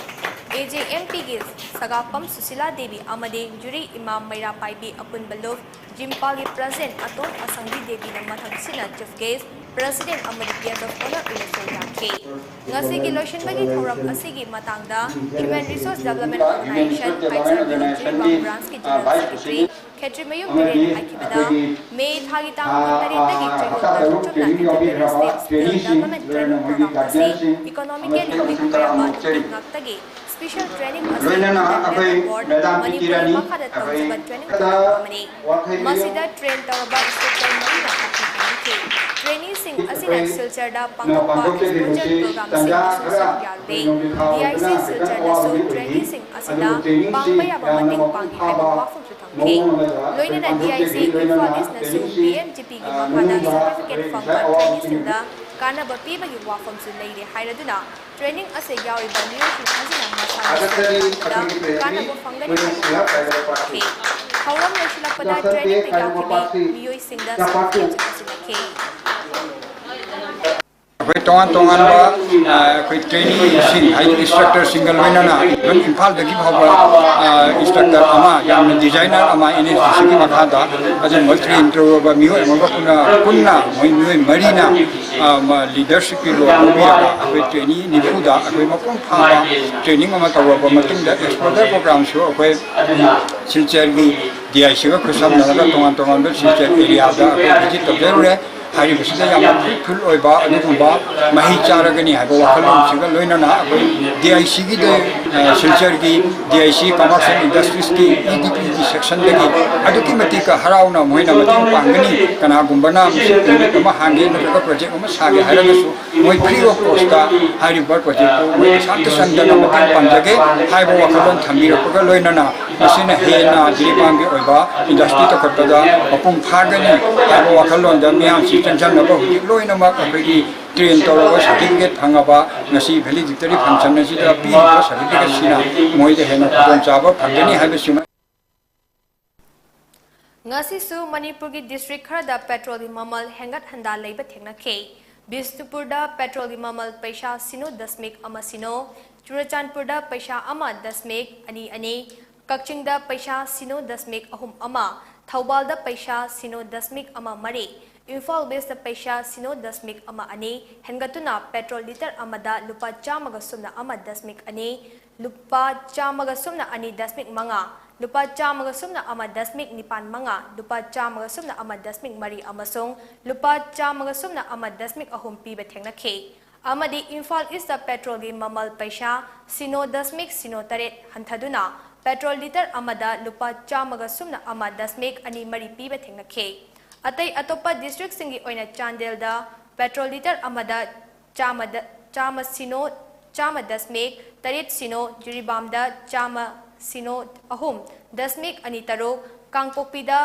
A J M P ꯒꯤ ꯁꯒꯥꯄꯝ ꯁꯨꯁꯤꯂꯥ ꯗꯦꯕꯤ ꯑꯃꯗꯤ ꯖꯤꯔꯤ ꯏꯃꯥ ꯃꯩꯔꯥ ꯄꯥꯏꯕꯤ ꯑꯄꯨꯟꯕ ꯂꯨꯞ ꯖꯤꯝꯄꯥꯜꯒꯤ President ꯑꯇꯣꯝ ꯑꯁꯪꯕꯤ ꯗꯦꯕꯤꯅ ꯃꯊꯪꯁꯤꯠꯅ Chief Guest, President ꯑꯃꯗꯤ Guest of Honour ꯑꯣꯏꯅ ꯁꯔꯨꯛ ꯌꯥꯈꯤ꯫ ꯉꯁꯤꯒꯤ ꯂꯣꯏꯁꯤꯟꯕꯒꯤ ꯊꯧꯔꯝ ꯑꯁꯤꯒꯤ ꯃꯇꯥꯡꯗ Human Resource Development Organization, H R D O Jiribam branch ꯀꯤ General Secretary ꯈꯦꯇ꯭ꯔꯤꯃꯌꯨꯝ ꯕꯤꯔꯦꯟꯅ ꯍꯥꯏꯈꯤꯕꯗ, ꯃꯦ ꯊꯥꯒꯤ ꯇꯥꯡ ꯀꯨꯟꯇꯔꯦꯠꯇꯒꯤ ꯆꯌꯣꯜ ꯇꯔꯨꯛ ꯆꯨꯞꯅ Entrepreneurship Skill Development Training Program ꯑꯁꯤ economically weak ꯑꯣꯏꯔꯕ ꯅꯨꯄꯤ ꯉꯥꯛꯇꯒꯤ special training ꯑꯁꯤ International Board ꯃꯅꯤꯄꯨꯔꯒꯤ ꯃꯈꯥꯗ ꯇꯧꯖꯕ training program ꯑꯃꯅꯤ꯫ ꯃꯁꯤꯗ train ꯇꯧꯔꯕ instructor ꯃꯔꯤꯅ ꯇꯥꯛꯄꯤ ꯇꯝꯕꯤꯈꯤ꯫ Traineeꯁꯤꯡ ꯑꯁꯤꯅ ꯁꯤꯜꯆꯔꯗ ꯄꯥꯡꯊꯣꯛꯄ exposure programꯁꯤꯡꯗꯁꯨ ꯁꯔꯨꯛ ꯌꯥꯔꯨꯔꯦ꯫ D I C ꯁꯤꯜꯆꯔꯅꯁꯨ traineeꯁꯤꯡ ꯑꯁꯤꯅ ꯄꯥꯡꯕ ꯌꯥꯕ ꯃꯇꯦꯡ ꯄꯥꯡꯏ ꯍꯥꯏꯕ ꯋꯥꯐꯝꯁꯨ ꯊꯝꯈꯤ꯫ ꯂꯣꯏꯅꯅ D I C Imphal ꯏꯁꯅꯁꯨ P M G Pꯒꯤ ꯃꯈꯥꯗ certificate ꯐꯪꯕ traineeꯁꯤꯡꯗ ꯀꯥꯟꯅꯕ ꯄꯤꯕꯒꯤ ꯋꯥꯐꯝꯁꯨ ꯂꯩꯔꯦ ꯍꯥꯏꯔꯗꯨꯅ, training ꯑꯁꯤꯗ ꯌꯥꯎꯔꯤꯕ ꯃꯤꯑꯣꯏꯁꯤꯡ ꯑꯁꯤꯅ ꯃꯁꯥꯒꯤ ꯁꯦꯟ ꯇꯥꯟꯕꯗ ꯀꯥꯟꯅꯕ ꯐꯪꯒꯅꯤ ꯍꯥꯏꯕ ꯋꯥꯐꯝꯁꯨ ꯊꯝꯈꯤ꯫ ꯊꯧꯔꯝ ꯂꯣꯏꯁꯤꯜꯂꯛꯄꯗ trainingꯗ ꯌꯥꯎꯈꯤꯕ ꯃꯤꯑꯣꯏꯁꯤꯡꯗ certificateꯁꯨ ꯄꯤꯁꯤꯜꯂꯛꯈꯤ꯫ ꯑꯩꯈꯣꯏ ꯇꯣꯉꯥꯟ ꯇꯣꯉꯥꯟꯕ, ꯑ, ꯑꯩꯈꯣꯏ traineeꯁꯤꯡ, ꯍꯥꯏꯗꯤ instructorꯁꯤꯡꯒ ꯂꯣꯏꯅꯅ ꯑꯗꯨꯝ ꯏꯝꯐꯥꯜꯗꯒꯤ ꯐꯥꯎꯕ, ꯑ, instructor ꯑꯃ, ꯌꯥꯝꯅ designer ꯑꯃ N S D Cꯒꯤ ꯃꯈꯥꯗ ꯑꯗꯨꯝꯕ train ꯇꯧꯔꯕ ꯃꯤꯑꯣꯏ ꯑꯃꯒ ꯄꯨꯟꯅ, ꯄꯨꯟꯅ ꯃꯣꯏ ꯃꯤꯑꯣꯏ ꯃꯔꯤꯅ, ꯑ, ꯃ-, leadershipꯀꯤ role ꯂꯧꯕꯤꯔꯒ ꯑꯩꯈꯣꯏ trainee ꯅꯤꯐꯨꯗ ꯑꯩꯈꯣꯏ ꯃꯄꯨꯡ ꯐꯥꯕ training ꯑꯃ ꯇꯧꯔꯕ ꯃꯇꯨꯡꯗ exposure programꯁꯨ ꯑꯩꯈꯣꯏ ꯁꯤꯜꯆꯔꯒꯤ D I Cꯒ ꯈꯨꯠꯁꯝꯅꯔꯒ ꯇꯣꯉꯥꯟ ꯇꯣꯉꯥꯟꯕ ꯁꯤꯜꯆꯔ areaꯗ ꯑꯩꯈꯣꯏ visit ꯇꯧꯖꯔꯨꯔꯦ꯫ ꯍꯥꯏꯔꯤꯕꯁꯤꯗ ꯌꯥꯝꯅ ꯐ꯭ꯔꯨꯠꯐꯨꯜ ꯑꯣꯏꯕ ꯑꯗꯨꯒꯨꯝꯕ ꯃꯍꯩ ꯆꯥꯔꯒꯅꯤ ꯍꯥꯏꯕ ꯋꯥꯈꯜꯂꯣꯟꯁꯤꯒ ꯂꯣꯏꯅꯅ ꯑꯩꯈꯣꯏ ꯗꯤ ꯑꯥꯏ ꯁꯤꯒꯤꯗ, ꯑ, ꯁꯤꯜꯆꯔꯒꯤ D I C commerce and ꯏꯟꯗꯁꯇ꯭ꯔꯤꯁꯀꯤ ꯏ ꯗꯤ ꯄꯤꯒꯤ ꯁꯦꯛꯁꯟꯗꯒꯤ ꯑꯗꯨꯛꯀꯤ ꯃꯇꯤꯛ ꯍꯔꯥꯎꯅ ꯃꯣꯏꯅ ꯃꯇꯦꯡ ꯄꯥꯡꯒꯅꯤ꯫ ꯀꯅꯥꯒꯨꯝꯕꯅ ꯃꯁꯤ ꯌꯨꯅꯤꯠ ꯑꯃ ꯍꯥꯡꯒꯦ ꯅꯠꯇ꯭ꯔꯒ ꯄ꯭ꯔꯣꯖꯦꯛ ꯑꯃ ꯁꯥꯒꯦ ꯍꯥꯏꯔꯒꯁꯨ ꯃꯣꯏ ꯐ꯭ꯔꯤ ꯑꯣꯐ ꯀꯣꯁꯇ ꯍꯥꯏꯔꯤꯕ ꯄ꯭ꯔꯣꯖꯦꯛꯇꯨ ꯃꯣꯏ ꯄꯩꯁꯥ ꯑꯝꯇ ꯆꯪꯗꯅ ꯃꯇꯦꯡ ꯄꯥꯡꯖꯒꯦ ꯍꯥꯏꯕ ꯋꯥꯈꯜꯂꯣꯟ ꯊꯝꯕꯤꯔꯛꯄꯒ ꯂꯣꯏꯅꯅ ꯃꯁꯤꯅ ꯍꯦꯟꯅ ꯖꯤꯔꯤꯕꯥꯝꯒꯤ ꯑꯣꯏꯕ ꯏꯟꯗꯁꯇ꯭ꯔꯤ ꯆꯥꯎꯈꯠꯄꯗ ꯃꯄꯨꯡ ꯐꯥꯒꯅꯤ ꯍꯥꯏꯕ ꯋꯥꯈꯜꯂꯣꯟꯗ ꯃꯤꯌꯥꯝꯁꯤ ꯆꯪꯁꯤꯟꯅꯕ ꯍꯧꯖꯤꯛ ꯂꯣꯏꯅꯃꯛ ꯑꯩꯈꯣꯏꯒꯤ ꯇ꯭ꯔꯦꯟ ꯇꯧꯔꯕ ꯁꯥꯔꯇꯤꯐꯤꯀꯦꯠ ꯐꯪꯉꯕ ꯉꯁꯤ ꯚꯦꯂꯤꯗꯤꯇꯔꯤ ꯐꯪꯁꯟ ꯑꯁꯤꯗ ꯄꯤꯔꯤꯕ ꯁꯥꯔꯇꯤꯐꯤꯀꯦꯠꯁꯤꯅ ꯃꯣꯏꯗ ꯍꯦꯟꯅ ꯈꯨꯗꯣꯡꯆꯥꯕ ꯐꯪꯒꯅꯤ ꯍꯥꯏꯕꯁꯤꯃ꯫ ꯉꯁꯤꯁꯨ ꯃꯅꯤꯄꯨꯔꯒꯤ ꯗꯤꯁꯇ꯭ꯔꯤꯛ ꯈꯔꯗ ꯄꯦꯇ꯭ꯔꯣꯜꯒꯤ ꯃꯃꯜ ꯍꯦꯟꯒꯠ ꯍꯟꯗꯥ ꯂꯩꯕ ꯊꯦꯡꯅꯈꯤ꯫ ꯕꯤꯁꯅꯨꯄꯨꯔꯗ ꯄꯦꯇ꯭ꯔꯣꯜꯒꯤ ꯃꯃꯜ ꯄꯩꯁꯥ ꯁꯤꯅꯣ ꯗꯁꯃꯤꯛ ꯑꯃ ꯁꯤꯅꯣ, ꯆꯨꯔꯆꯥꯟꯄꯨꯔꯗ ꯄꯩꯁꯥ ꯑꯃ ꯗꯁꯃꯤꯛ ꯑꯅꯤ ꯑꯅꯤ, ꯀꯛꯆꯤꯡꯗ ꯄꯩꯁꯥ ꯁꯤꯅꯣ ꯗꯁꯃꯤꯛ ꯑꯍꯨꯝ ꯑꯃ, ꯊꯧꯕꯥꯜꯗ ꯄꯩꯁꯥ ꯁꯤꯅꯣ ꯗꯁꯃꯤꯛ ꯑꯃ ꯃꯔꯤ, ꯏꯝꯐꯥꯜ ꯋꯦꯁꯇ ꯄꯩꯁꯥ ꯁꯤꯅꯣ ꯗꯁꯃꯤꯛ ꯑꯃ ꯑꯅꯤ ꯍꯦꯟꯒꯠꯇꯨꯅ ꯄꯦꯇ꯭ꯔꯣꯜ ꯂꯤꯇꯔ ꯑꯃꯗ ꯂꯨꯄꯥ ꯆꯥꯝꯃꯒ ꯁꯨꯞꯅ ꯑꯃ ꯗꯁꯃꯤꯛ ꯑꯅꯤ, ꯂꯨꯄꯥ ꯆꯥꯝꯃꯒ ꯁꯨꯞꯅ ꯑꯅꯤ ꯗꯁꯃꯤꯛ ꯃꯉꯥ, ꯂꯨꯄꯥ ꯆꯥꯝꯃꯒ ꯁꯨꯞꯅ ꯑꯃ ꯗꯁꯃꯤꯛ ꯅꯤꯄꯥꯟ ꯃꯉꯥ, ꯂꯨꯄꯥ ꯆꯥꯝꯃꯒ ꯁꯨꯞꯅ ꯑꯃ ꯗꯁꯃꯤꯛ ꯃꯔꯤ ꯑꯃꯁꯨꯡ ꯂꯨꯄꯥ ꯆꯥꯝꯃꯒ ꯁꯨꯞꯅ ꯑꯃ ꯗꯁꯃꯤꯛ ꯑꯍꯨꯝ ꯄꯤꯕ ꯊꯦꯡꯅꯈꯤ꯫ ꯑꯃꯗꯤ ꯏꯝꯐꯥꯜ ꯏꯁꯇ ꯄꯦꯇ꯭ꯔꯣꯜꯒꯤ ꯃꯃꯜ ꯄꯩꯁꯥ ꯁꯤꯅꯣ ꯗꯁꯃꯤꯛ ꯁꯤꯅꯣ ꯇꯔꯦꯠ ꯍꯟꯊꯗꯨꯅ ꯄꯦꯇ꯭ꯔꯣꯜ ꯂꯤꯇꯔ ꯑꯃꯗ ꯂꯨꯄꯥ ꯆꯥꯝꯃꯒ ꯁꯨꯞꯅ ꯑꯃ ꯗꯁꯃꯤꯛ ꯑꯅꯤ ꯃꯔꯤ ꯄꯤꯕ ꯊꯦꯡꯅꯈꯤ꯫ ꯑꯇꯩ ꯑꯇꯣꯞꯄ ꯗꯤꯁꯇ꯭ꯔꯤꯛꯁꯤꯡꯒꯤ ꯑꯣꯏꯅ ꯆꯥꯟꯗꯦꯜꯗ ꯄꯦꯇ꯭ꯔꯣꯜ ꯂꯤꯇꯔ ꯑꯃꯗ ꯆꯥꯝꯃꯗ, ꯆꯥꯝꯃ ꯁꯤꯅꯣ, ꯆꯥꯝꯃ ꯗꯁꯃꯤꯛ ꯇꯔꯦꯠ ꯁꯤꯅꯣ, ꯖꯤꯔꯤꯕꯥꯝꯗ ꯆꯥꯝꯃ ꯁꯤꯅꯣ ꯑꯍꯨꯝ ꯗꯁꯃꯤꯛ ꯑꯅꯤ ꯇꯔꯨꯛ, ꯀꯥꯡꯄꯣꯛꯄꯤꯗ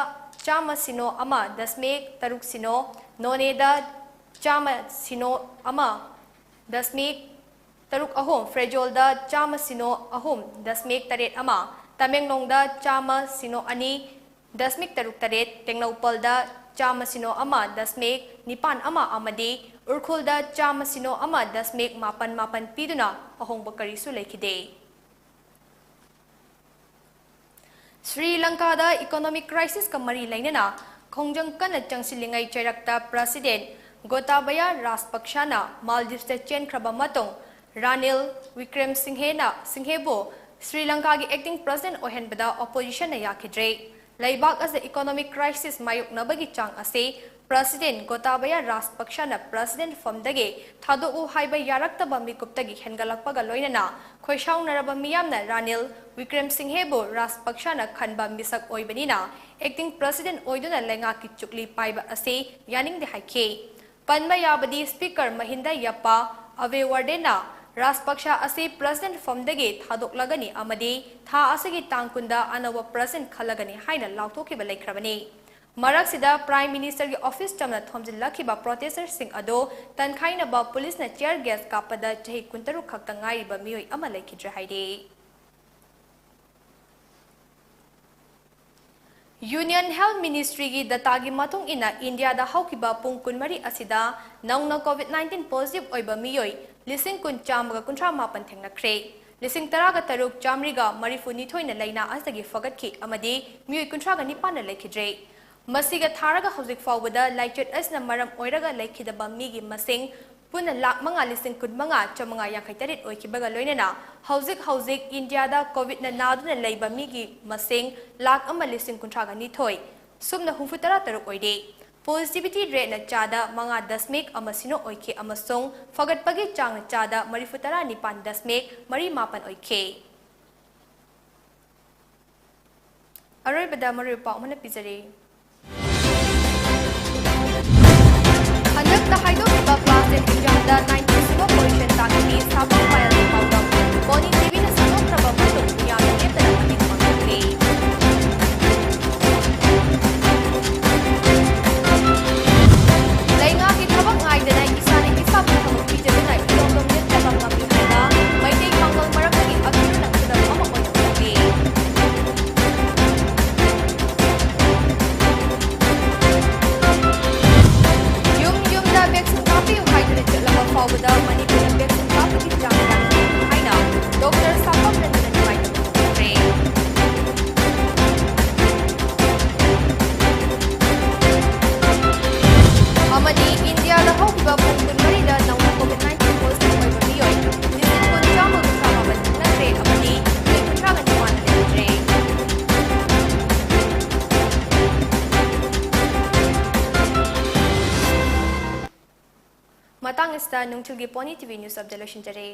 ꯆꯥꯝꯃ ꯁꯤꯅꯣ ꯑꯃ ꯗꯁꯃꯤꯛ ꯇꯔꯨꯛ ꯁꯤꯅꯣ, ꯅꯣꯅꯦꯗ ꯆꯥꯝꯃ ꯁꯤꯅꯣ ꯑꯃ ꯗꯁꯃꯤꯛ ꯇꯔꯨꯛ ꯑꯍꯨꯝ, ꯐ꯭ꯔꯦꯖꯣꯜꯗ ꯆꯥꯝꯃ ꯁꯤꯅꯣ ꯑꯍꯨꯝ ꯗꯁꯃꯤꯛ ꯇꯔꯦꯠ ꯑꯃ, ꯇꯃꯦꯡꯂꯣꯡꯗ ꯆꯥꯝꯃ ꯁꯤꯅꯣ ꯑꯅꯤ ꯗꯁꯃꯤꯛ ꯇꯔꯨꯛ ꯇꯔꯦꯠ, ꯇꯦꯡꯅꯧꯄꯜꯗ ꯆꯥꯝꯃ ꯁꯤꯅꯣ ꯑꯃ ꯗꯁꯃꯤꯛ ꯅꯤꯄꯥꯟ ꯑꯃ ꯑꯃꯗꯤ ꯎꯔꯈꯨꯜꯗ ꯆꯥꯝꯃ ꯁꯤꯅꯣ ꯑꯃ ꯗꯁꯃꯤꯛ ꯃꯥꯄꯟ ꯃꯥꯄꯟ ꯄꯤꯗꯨꯅ ꯑꯍꯣꯡꯕ ꯀꯔꯤꯁꯨ ꯂꯩꯈꯤꯗꯦ꯫ ꯁ꯭ꯔꯤ ꯂꯪꯀꯥꯗ ꯏꯀꯣꯅꯣꯃꯤꯛ ꯀ꯭ꯔꯥꯏꯁꯤꯁꯀ ꯃꯔꯤ ꯂꯩꯅꯅ ꯈꯣꯡꯖꯪ ꯀꯟꯅ ꯆꯪꯁꯤꯜꯂꯤꯉꯩ ꯆꯩꯔꯛꯇ ꯄ꯭ꯔꯁꯤꯗꯦꯟ ꯒꯣꯇꯥꯕꯌꯥ ꯔꯥꯖꯄꯛꯁꯥꯅ ꯃꯥꯜꯗꯤꯞꯁꯇ ꯆꯦꯟꯈ꯭ꯔꯕ ꯃꯇꯨꯡ ꯔꯥꯅꯤꯜ ꯋꯤꯀ꯭ꯔꯦꯝ ꯁꯤꯡꯍꯦꯅ, ꯁꯤꯡꯍꯦꯕꯨ ꯁ꯭ꯔꯤ ꯂꯪꯀꯥꯒꯤ ꯑꯦꯛꯇꯤꯡ ꯄ꯭ꯔꯁꯤꯗꯦꯟ ꯑꯣꯏꯍꯟꯕꯗ ꯑꯣꯄꯣꯖꯤꯁꯟꯅ ꯌꯥꯈꯤꯗ꯭ꯔꯦ꯫ ꯂꯩꯕꯥꯛ ꯑꯁꯤꯗ ꯏꯀꯣꯅꯣꯃꯤꯛ ꯀ꯭ꯔꯥꯏꯁꯤꯁ ꯃꯥꯌꯣꯛꯅꯕꯒꯤ ꯆꯥꯡ ꯑꯁꯤ President Gotabaya Rajpaksha-ꯅ President ꯐꯝꯗꯒꯤ ꯊꯥꯗꯣꯛꯎ ꯍꯥꯏꯕ ꯌꯥꯔꯛꯇꯕ ꯃꯤꯀꯨꯞꯇꯒꯤ ꯍꯦꯟꯒꯠꯂꯛꯄꯒ ꯂꯣꯏꯅꯅ ꯈꯣꯏꯁꯥꯎꯅꯔꯕ ꯃꯤꯌꯥꯝꯅ ꯔꯥꯅꯤꯜ ꯋꯤꯀ꯭ꯔꯦꯝ ꯁꯤꯡꯍꯦꯕꯨ ꯔꯥꯖꯄꯛꯁꯥꯅ ꯈꯟꯕ ꯃꯤꯁꯛ ꯑꯣꯏꯕꯅꯤꯅ Acting President ꯑꯣꯏꯗꯨꯅ ꯂꯩꯉꯥꯛꯀꯤ ꯆꯨꯛꯂꯤ ꯄꯥꯏꯕ ꯑꯁꯤ ꯌꯥꯅꯤꯡꯗꯦ ꯍꯥꯏꯈꯤ꯫ ꯄꯟꯕ ꯌꯥꯕꯗꯤ Speaker ꯃꯍꯤꯟꯗ ꯌꯥꯄꯥ ꯑꯕꯦꯋꯔꯗꯦꯅ ꯔꯥꯖꯄꯛꯁꯥ ꯑꯁꯤ President ꯐꯝꯗꯒꯤ ꯊꯥꯗꯣꯛꯂꯒꯅꯤ ꯑꯃꯗꯤ ꯊꯥ ꯑꯁꯤꯒꯤ ꯇꯥꯡ ꯀꯨꯟꯗ ꯑꯅꯧꯕ President ꯈꯜꯂꯒꯅꯤ ꯍꯥꯏꯅ ꯂꯥꯎꯊꯣꯛꯈꯤꯕ ꯂꯩꯈ꯭ꯔꯕꯅꯤ꯫ ꯃꯔꯛꯁꯤꯗ Prime Ministerꯒꯤ office ꯆꯝꯅ ꯊꯣꯝꯖꯤꯜꯂꯛꯈꯤꯕ protesters ꯁꯤꯡ ꯑꯗꯣ ꯇꯟꯈꯥꯏꯅꯕ policeꯅ tear gas ꯀꯥꯞꯄꯗ ꯆꯍꯤ ꯀꯨꯟꯇꯔꯨꯛ ꯈꯛꯇ ꯉꯥꯏꯔꯤꯕ ꯃꯤꯑꯣꯏ ꯑꯃ ꯂꯩꯈꯤꯗ꯭ꯔꯦ ꯍꯥꯏꯔꯤ꯫ Union Health Ministryꯒꯤ dataꯒꯤ ꯃꯇꯨꯡ ꯏꯟꯅ ꯏꯟꯗꯤꯌꯥꯗ ꯍꯧꯈꯤꯕ ꯄꯨꯡ ꯀꯨꯟꯃꯔꯤ ꯑꯁꯤꯗ ꯅꯧꯅ COVID nineteen positive ꯑꯣꯏꯕ ꯃꯤꯑꯣꯏ ꯂꯤꯁꯤꯡ ꯀꯨꯟ ꯆꯥꯝꯃꯒ ꯀꯨꯟꯊ꯭ꯔꯥ ꯃꯥꯄꯟ ꯊꯦꯡꯅꯈ꯭ꯔꯦ꯫ ꯂꯤꯁꯤꯡ ꯇꯔꯥꯒ ꯇꯔꯨꯛ ꯆꯥꯝꯃꯔꯤꯒ ꯃꯔꯤꯐꯨ ꯅꯤꯊꯣꯏꯅ ꯂꯥꯏꯅꯥ ꯑꯁꯤꯗꯒꯤ ꯐꯒꯠꯈꯤ ꯑꯃꯗꯤ ꯃꯤꯑꯣꯏ ꯀꯨꯟꯊ꯭ꯔꯥꯒ ꯅꯤꯄꯥꯟꯅ ꯂꯩꯈꯤꯗ꯭ꯔꯦ꯫ ꯃꯁꯤꯒ ꯊꯥꯔꯒ ꯍꯧꯖꯤꯛ ꯐꯥꯎꯕꯗ ꯂꯥꯏꯆꯠ ꯑꯁꯤꯅ ꯃꯔꯝ ꯑꯣꯏꯔꯒ ꯂꯩꯈꯤꯗꯕ ꯃꯤꯒꯤ ꯃꯁꯤꯡ ꯄꯨꯟꯅ ꯂꯥꯈ ꯃꯉꯥ ꯂꯤꯁꯤꯡ ꯀꯨꯟꯃꯉꯥ ꯆꯥꯃꯉꯥ ꯌꯥꯡꯈꯩ ꯇꯔꯦꯠ ꯑꯣꯏꯈꯤꯕꯒ ꯂꯣꯏꯅꯅ ꯍꯧꯖꯤꯛ ꯍꯧꯖꯤꯛ ꯏꯟꯗꯤꯌꯥꯗ COVIDꯅ ꯅꯥꯗꯨꯅ ꯂꯩꯕ ꯃꯤꯒꯤ ꯃꯁꯤꯡ ꯂꯥꯈ ꯑꯃ ꯂꯤꯁꯤꯡ ꯀꯨꯟꯊ꯭ꯔꯥꯒ ꯅꯤꯊꯣꯏ ꯁꯨꯞꯅ ꯍꯨꯝꯐꯨꯇꯔꯥ ꯇꯔꯨꯛ ꯑꯣꯏꯔꯦ꯫ Positivity rateꯅ ꯆꯥꯗ ꯃꯉꯥ ꯗꯁꯃꯤꯛ ꯑꯃ ꯁꯤꯅꯣ ꯑꯣꯏꯈꯤ ꯑꯃꯁꯨꯡ ꯐꯒꯠꯄꯒꯤ ꯆꯥꯡꯅ ꯆꯥꯗ ꯃꯔꯤꯐꯨꯇꯔꯥ ꯅꯤꯄꯥꯟ ꯗꯁꯃꯤꯛ ꯃꯔꯤ ꯃꯥꯄꯟ ꯑꯣꯏꯈꯤ꯫ ꯑꯔꯣꯏꯕꯗ ꯃꯔꯨꯑꯣꯏꯕ ꯄꯥꯎ ꯑꯃꯅ ꯄꯤꯖꯔꯤ꯫ ꯍꯟꯗꯛꯇ ꯍꯥꯏꯗꯣꯛꯈꯤꯕ class ten examꯗ ninety zero percent ꯇꯥꯈꯤꯕꯤ ꯁꯥꯐꯝ ꯄꯥꯌꯜꯒꯤ ꯄꯥꯎꯗꯝ ꯃꯣꯅꯤ ꯇꯤꯚꯤꯅ ꯁꯟꯗꯣꯛꯈ꯭ꯔꯕ ꯃꯇꯨꯡ ꯃꯤꯌꯥꯝꯅ ꯂꯦꯞꯇꯅ ꯃꯇꯦꯡ ꯄꯥꯡꯂꯛꯂꯤ꯫ ꯂꯩꯉꯥꯛꯀꯤ ꯊꯕꯛ ꯉꯥꯏꯗꯅ ꯏꯁꯥꯅ ꯏꯁꯥꯕꯨ ꯊꯕꯛ ꯄꯤꯖꯗꯨꯅ ꯏꯇꯣꯝꯇꯣꯝ ꯂꯦꯞꯆꯕ ꯉꯝꯃꯤ ꯍꯥꯏꯕ ꯃꯩꯇꯩ ꯄꯥꯉꯜ ꯃꯔꯛꯇꯒꯤ ꯑꯀꯤꯔꯨꯅ ꯈꯨꯗꯝ ꯑꯃ ꯑꯣꯏꯅ ꯎꯠꯂꯤ꯫ ꯌꯨꯝ ꯌꯨꯝꯗ vaccine ꯀꯥꯞꯄꯤꯌꯨ ꯍꯥꯏꯗꯨꯅ ꯆꯠꯂꯕ ꯐꯥꯎꯕꯗ ꯃꯅꯤꯄꯨꯔꯗ vaccine ꯀꯥꯞꯄꯒꯤ ꯆꯥꯡ ꯌꯥꯝꯅ ꯅꯦꯝꯃꯤ ꯍꯥꯏꯅ Doctor ꯁꯥꯐꯝ ꯔꯟꯖꯅ ꯅꯨꯡꯉꯥꯏꯇꯕ ꯐꯣꯡꯗꯣꯛꯈ꯭ꯔꯦ꯫ ꯃꯇꯥꯡꯁꯤꯗ ꯅꯨꯡꯊꯤꯜꯒꯤ Pony T V news update ꯂꯣꯏꯁꯤꯟꯖꯔꯦ꯫